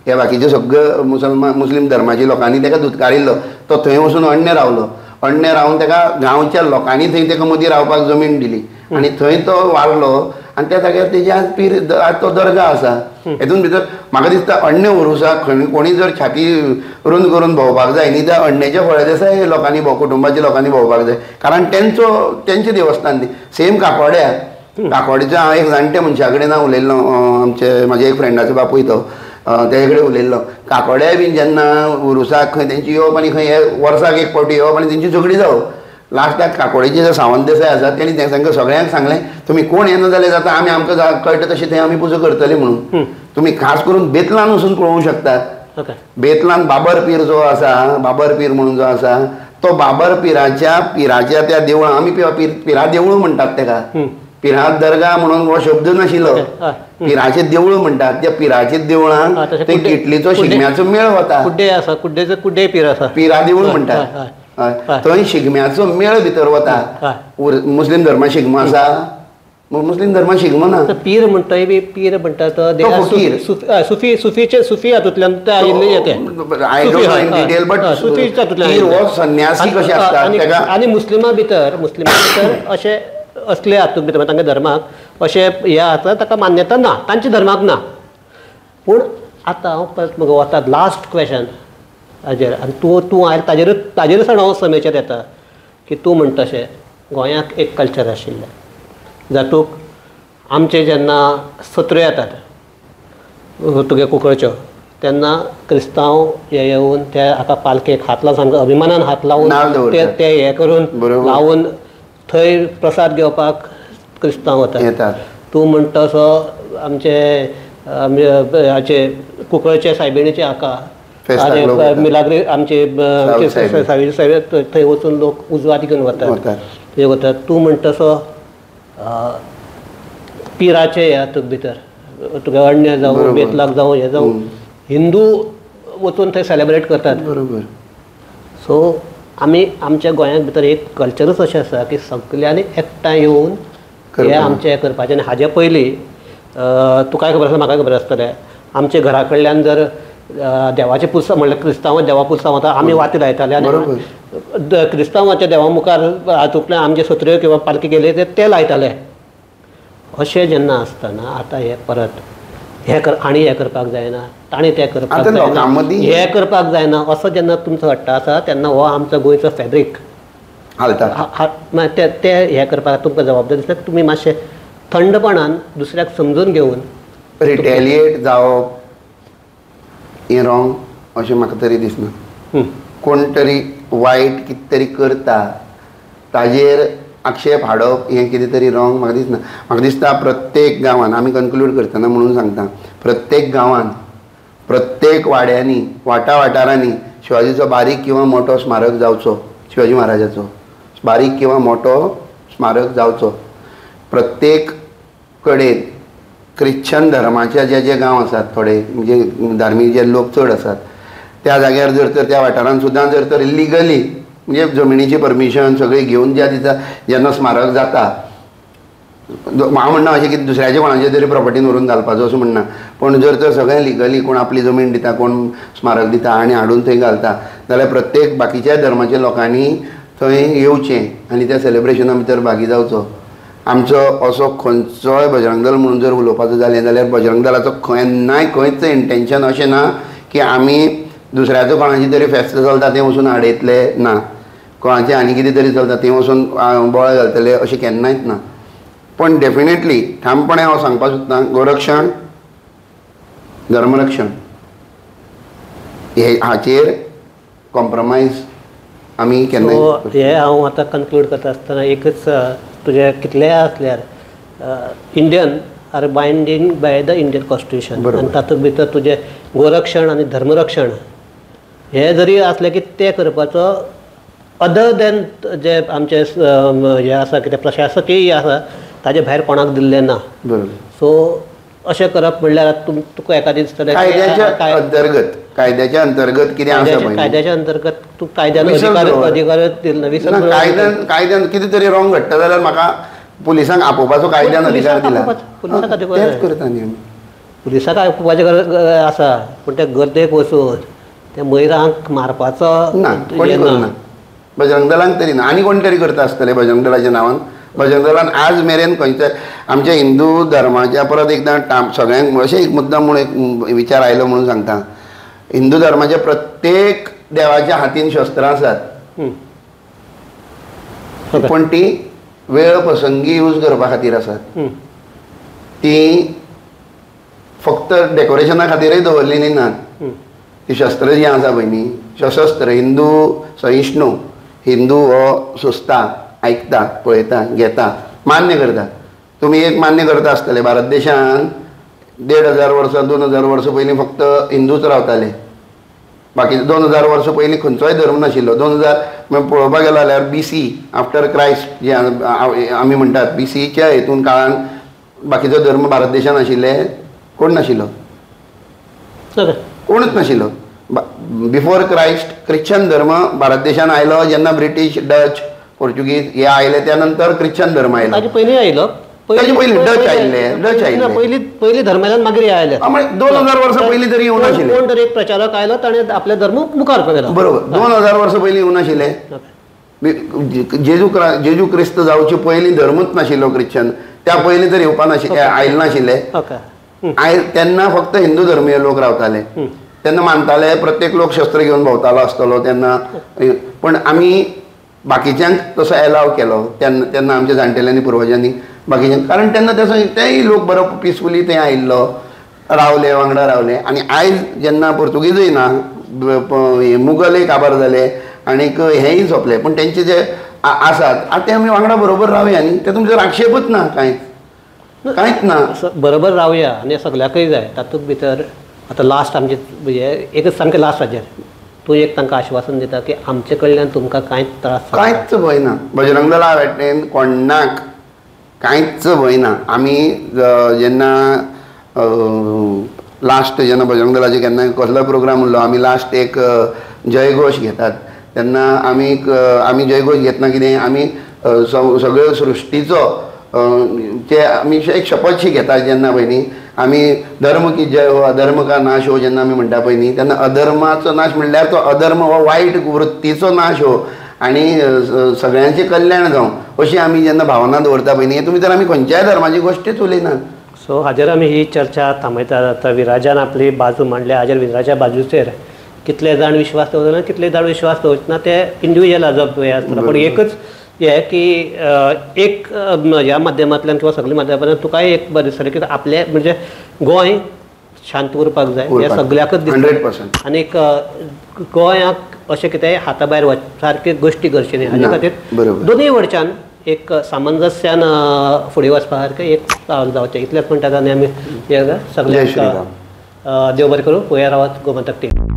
ह्या बाकीचे सगळे मुसलमान मुस्लीम धर्माच्या लोकांनी ताका धुतकारिल्लो. तो थंय वचून अण्णे रावलो, अण्णे रावन ताका गांवच्या लोकांनी थंय ताका मदीं रावपाक जमीन दिली आनी थंय तो वारलो. आनी त्या जाग्यार तेजी आज पीर, आज तो दर्गा आसा. हेतून भितर म्हाका दिसता अण्णे उरुसाक खंय कोणी जर छाती रुंद करून भोंवपाक जाय न्ही, त्या अण्णेच्या फळदेसाय लोकांनी कुटुंबाच्या लोकांनी भोंवपाक जाय, कारण तेंचो तेंचें देवस्थान ती. सेम काकोड्या, काकोड्याच्या हांव एक जाणटे मनशा कडेन हांव उलयल्लो, आमचे म्हाजे एक फ्रेंडाचो बापूय तो, तेजे कडेन उलयल्लो. काकोड्याय बीन जेन्ना उरुसाक खंय तेंची येवप आनी खंय वर्साक एक फावटी येवप आनी तेंची झगडी जावप. लास्टाक काकोडेचे जे सावंत देसाय आसात तेणी तांकां सगळ्यांक सांगलें, तुमी कोण येना जाल्यार जाता, आमी आमकां कळटा तशें थंय आमी पुजा करतले म्हणून. तुमी खास करून बेतलान वचून पळोवंक शकतात. बेतलान बाबर पीर जो आसा, बाबर पीर म्हणून जो आसा, तो बाबर पिराच्या पिराच्या त्या देवळां, आमी पिरा देवूळ म्हणटात ताका, पिरा दर्गा म्हणून हो शब्द नाशिल्लो, पिराचे देवूळ म्हणटात. त्या पिराचे देवळांक थंय किटलीचो शिगम्याचो मेळ वता, कुड्डे आसा, कुड्डेचो कुड्डे पीर आसा, पिरा देवूळ म्हणटात. थंय शिगम्याचो मेळ भितर वता. मुस्लीम धर्मा शिगमो आसा, मुस्लीम धर्मा शिगमो ना. पीर म्हणटा पीर म्हणटा तो सुफी, सुफीचे सुफी हातूंतल्यान ते आयिल्ले येते. I don't know in detail, but पीर हो संन्यासी कशे आसता. आनी मुस्लिमा भितर, मुस्लिमा भितर अशे असले हातूंत भितर तांच्या धर्माक अशें हें आसा, ताका मान्यता ना, तांच्या धर्माक ना. पूण आतां हांव परत मगो वता लास्ट क्वेशन हाजेर, आनी तूं तूं आयलो ताजेरूच ताजेरूच हांव समेचेर येता की तूं म्हणटा अशें गोंयाक एक कल्चर आशिल्लें जातूंत आमचे जेन्ना सत्र्यो येतात तुगे कुंकळच्यो तेन्ना क्रिस्तांव हे येवन ते हाका पालखेक हात लावन सामको अभिमानान हात लावन ते हे करून लावन थंय प्रसाद घेवपाक क्रिस्तांव वतात. तूं म्हणटा तसो आमचे हाचे कुंकळचे सायबिणीचे हाका आनी मिलाग्री आमचे सायब थंय वचून लोक उजवात घेवन वतात थंय वतात. तूं म्हणटा तसो पिराचे ह्या तुका भितर तुका अण्ण्या जावं बेतलाक जावं हें जावं हिंदू वचून थंय सेलेब्रेट करतात. बरोबर. सो आमी आमच्या गोंयांत भितर एक कल्चरूच अशें आसा की सगल्यांनी एकठांय येवन हें आमचें हें करपाचें. आनी हाजे पयलीं तुकाय खबर आसा म्हाकाय खबर आसतलें आमच्या घरा कडल्यान जर देवाचें पुरसांव म्हणल्यार क्रिस्तांव देवा पुरसांव वता आमी वाती लायताले आनी क्रिस्तांवाच्या देवा मुखार हातूंतल्यान आमचे सत्र्यो किंवा पालखी गेले ते लायताले. अशें जेन्ना आसतना आतां हें परत हें कर आनी हें करपाक जायना ताणें तें करपाक जायना हें करपाक जायना असो जेन्ना तुमचो हट्ट आसा तेन्ना हो आमचो गोंयचो फॅब्रीक हालता. ते हें करपाक तुमकां जबाबदारी दिसता तुमी मातशें थंडपणान दुसऱ्याक समजून घेवन रिटेलिएट जावप हें रॉंग अशें म्हाका तरी दिसना. कोण तरी वायट कितें तरी करता ताजेर आक्षेप हाडप हें कितें तरी रॉंग म्हाका दिसना. म्हाका दिसता प्रत्येक गांवान आमी कन्क्लूड करतना म्हणून सांगता प्रत्येक गांवान प्रत्येक वाड्यांनी वाटा वाठारांनी शिवाजीचो बारीक किंवा मोठो स्मारक जावचो, शिवाजी महाराजाचो बारीक किंवा मोठो स्मारक जावचो. प्रत्येक कडेन क्रिश्चन धर्माचे जे जे गांव आसात थोडे म्हणजे धार्मीक जे लोक चड आसात त्या जाग्यार जर तर त्या वाठारान सुद्दां जर तर इलिगली म्हणजे जमिनीची परमिशन सगळी घेवन ज्या दिसा जेन्ना स्मारक जाता हांव म्हणना अशें की दुसऱ्याचे कोणाचे तरी प्रॉपर्टीन व्हरून घालपाचो असो म्हणना, पूण जर तर सगळें लिगली कोण आपली जमीन दिता कोण स्मारक दिता आनी हाडून थंय घालता जाल्यार प्रत्येक बाकीच्या धर्माच्या लोकांनी थंय येवचें आनी त्या सेलेब्रेशना भितर भागी जावचो. आमचो असो खंयचोय बजरंग दल म्हणून जर उलोवपाचो जालें जाल्यार बजरंग दलाचो केन्नाय खंयच इंटेन्शन अशें ना की आमी दुसऱ्याचो कोणाची तरी फेस्त चलता तें वचून आडयतले ना, कोणाचें आनी कितें तरी चलता तें वचून बोळ घालतले अशें केन्नाच ना. पण डेफिनेटली ठामपणे हांव सांगपाक सोदतां गोरक्षण धर्मरक्षण हे हाचेर कॉम्प्रोमायज आमी केन्नाय. हें हांव आतां कन्क्लूड करता आसतना एकच तुजें कितलेंय आसल्यार Indian are binding by the Indian constitution आनी तातूंत भितर तुजें गोरक्षण आनी धर्मरक्षण हें जरी आसलें की तें करपाचो अदर देन जे आमचे हें आसा कितें प्रशासकीय आसा ताजे भायर कोणाक दिल्लें ना. बरोबर. सो अशें करप म्हणल्यार तुका एखादें दिसतलें कायद्याच्या अंतर्गत कायद्याच्या अंतर्गत कितें आसा पळय कायद्याच्या अंतर्गत तूं कायद्यान अधिकार दिला ना कायद्यान कायद्यान कितें तरी रॉंग घडटा जाल्यार म्हाका पुलिसांक आपोवपाचो कायद्यान अधिकार दिला. पुलिसांक अधिकार तेंच करता न्ही आमी. पुलिसांक आपोवपाचें गरज आसा पूण ते गर्देक वचून ते मयरांक मारपाचो ना कोणी करूं ना बजरंग दलान तरी ना आनी कोण तरी करता आसतले बजरंग दलाच्या नांवान. बजरंग दलान आज मेरेन खंयच्या आमच्या हिंदू धर्माच्या परत एकदां सगळ्यांक अशें एक मुद्दाम म्हूण एक विचार आयलो म्हणून सांगता हिंदू धर्माच्या प्रत्येक देवाच्या हातीन शस्त्रां आसात पण ती वेळ प्रसंगी यूज करपा खातीर आसात, ती फक्त डेकोरेशना खातीरय दवरलेली नात. ती शस्त्रां जीं आसा पळय न्ही सशस्त्र हिंदू सहिष्णू हिंदू हो सोंसता आयकता पळयता घेता मान्य करता. तुमी एक मान्य करता आसतले भारत देशान 1500 वर्सां 2000 वर्सां पयलीं फक्त हिंदूच रावताले, बाकी 2000 वर्सां पयलीं खंयचोय धर्म नाशिल्लो. 2000 पळोवपाक गेलो जाल्यार BC after Christ जे आमी म्हणटात BCच्या हेतून काळान बाकीचो धर्म भारत देशान आशिल्ले कोण नाशिल्लो, कोणूच नाशिल्लो. बिफोर क्रायस्ट ख्रिश्चन धर्म भारत देशान आयलो जेन्ना ब्रिटीश डच पोर्चुगीज हे आयले त्या नंतर ख्रिश्चन धर्म आयलो. ताजे पयलीं आयलो ताजे पयलीं डच आयिल्ले डच आयिल्ले पयलीं धर्म आयलो मागीर आयले 2000 वर्सां पयलीं तरी येवं नाशिल्ले. कोण तरी एक प्रचारक आयलो ताणें आपले धर्म मुखार केलो. बरोबर 2000 वर्सां पयलीं येवं नाशिल्ले. जेजू क्रिस्त जावचे पयलीं धर्मूच नाशिल्लो ख्रिश्चन, त्या पयलीं तर येवपा नाशिल्ले आयले नाशिल्ले. तेन्ना फक्त हिंदू धर्मीय लोक रावताले तेन्ना मानताले प्रत्येक लोक शस्त्र घेवन भोंवतालो आसतलो तेन्ना. पण आमी बाकीच्यांक तसो एलाव केलो तेन्ना तेन्ना आमच्या जाणटेल्यांनी पुर्वजांनी बाकीचे कारण तेन्ना ते तेय लोक बरो पिसफुली थंय आयिल्लो रावले वांगडा रावले. आनी आयज जेन्ना पोर्तुगीजूय ना मुगलय काबार जाले आनीक हेंय सोंपलें पूण तेंचे जे आसात आतां ते आमी वांगडा बरोबर रावया न्ही, ते तुमचेर आक्षेपच ना कांयच कांयच ना. बरोबर रावया आनी सगळ्याकय जाय. तातूंत भितर आतां लास्ट आमचे म्हणजे एकच सामकें लास्ट हाजेर तूं एक तांकां आश्वासन दिता की आमचे कडल्यान तुमकां कांयच त्रास कांयच भंय ना. बजरंग दला वाटेन कोणाक कांयच भंय ना. आमी जेन्ना लास्ट जेन्ना बजरंग दलाचे केन्ना कसलो प्रोग्राम उरलो आमी लास्ट एक जयघोश घेतात तेन्ना आमी आमी जयघोश घेतना कितें आमी सगळ्यो सृश्टीचो ते आमी एक शपथशी घेतात जेन्ना पळय न्ही आमी धर्म की जय हो अधर्म का नाश हो जेन्ना आमी म्हणटा पळय न्ही तेन्ना अधर्माचो नाश म्हणल्यार तो अधर्म हो वायट वृत्तीचो नाश हो आनी सगळ्यांचें कल्याण जावं अशी आमी जेन्ना भावना दवरता पळय न्ही तुमी तर आमी खंयच्याय धर्माची गोश्टीच उलयनात. सो हाजेर आमी ही चर्चा थांबयतात. आतां विराजान आपली बाजू मांडल्या, हाजेर विराजा बाजूचेर कितले जाण विश्वास दवरना कितले जाण विश्वास दवरना ते इंडिविज्युअल आजप हें आसता. पूण एकच हें की एक ह्या माध्यमांतल्यान किंवा सगल्या माध्यमांतल्यान तुकाय एक बरें दिसतलें की आपलें म्हणजे गोंय शांत उरपाक जाय हें सगळ्याकच दिसता. 100%. आनीक गोंयाक अशें कितेंय हाता भायर वच सारकी गोश्टी करची न्ही हाजे खातीर दोनूय वटच्यान एक सामंजस्यान फुडें वचपा सारकें एक पावल जावचें इतलेंच म्हणटात. आनी आमी सगळ्यांक देव बरें करूं. पळयात रावात गोमंतक टीव्ही.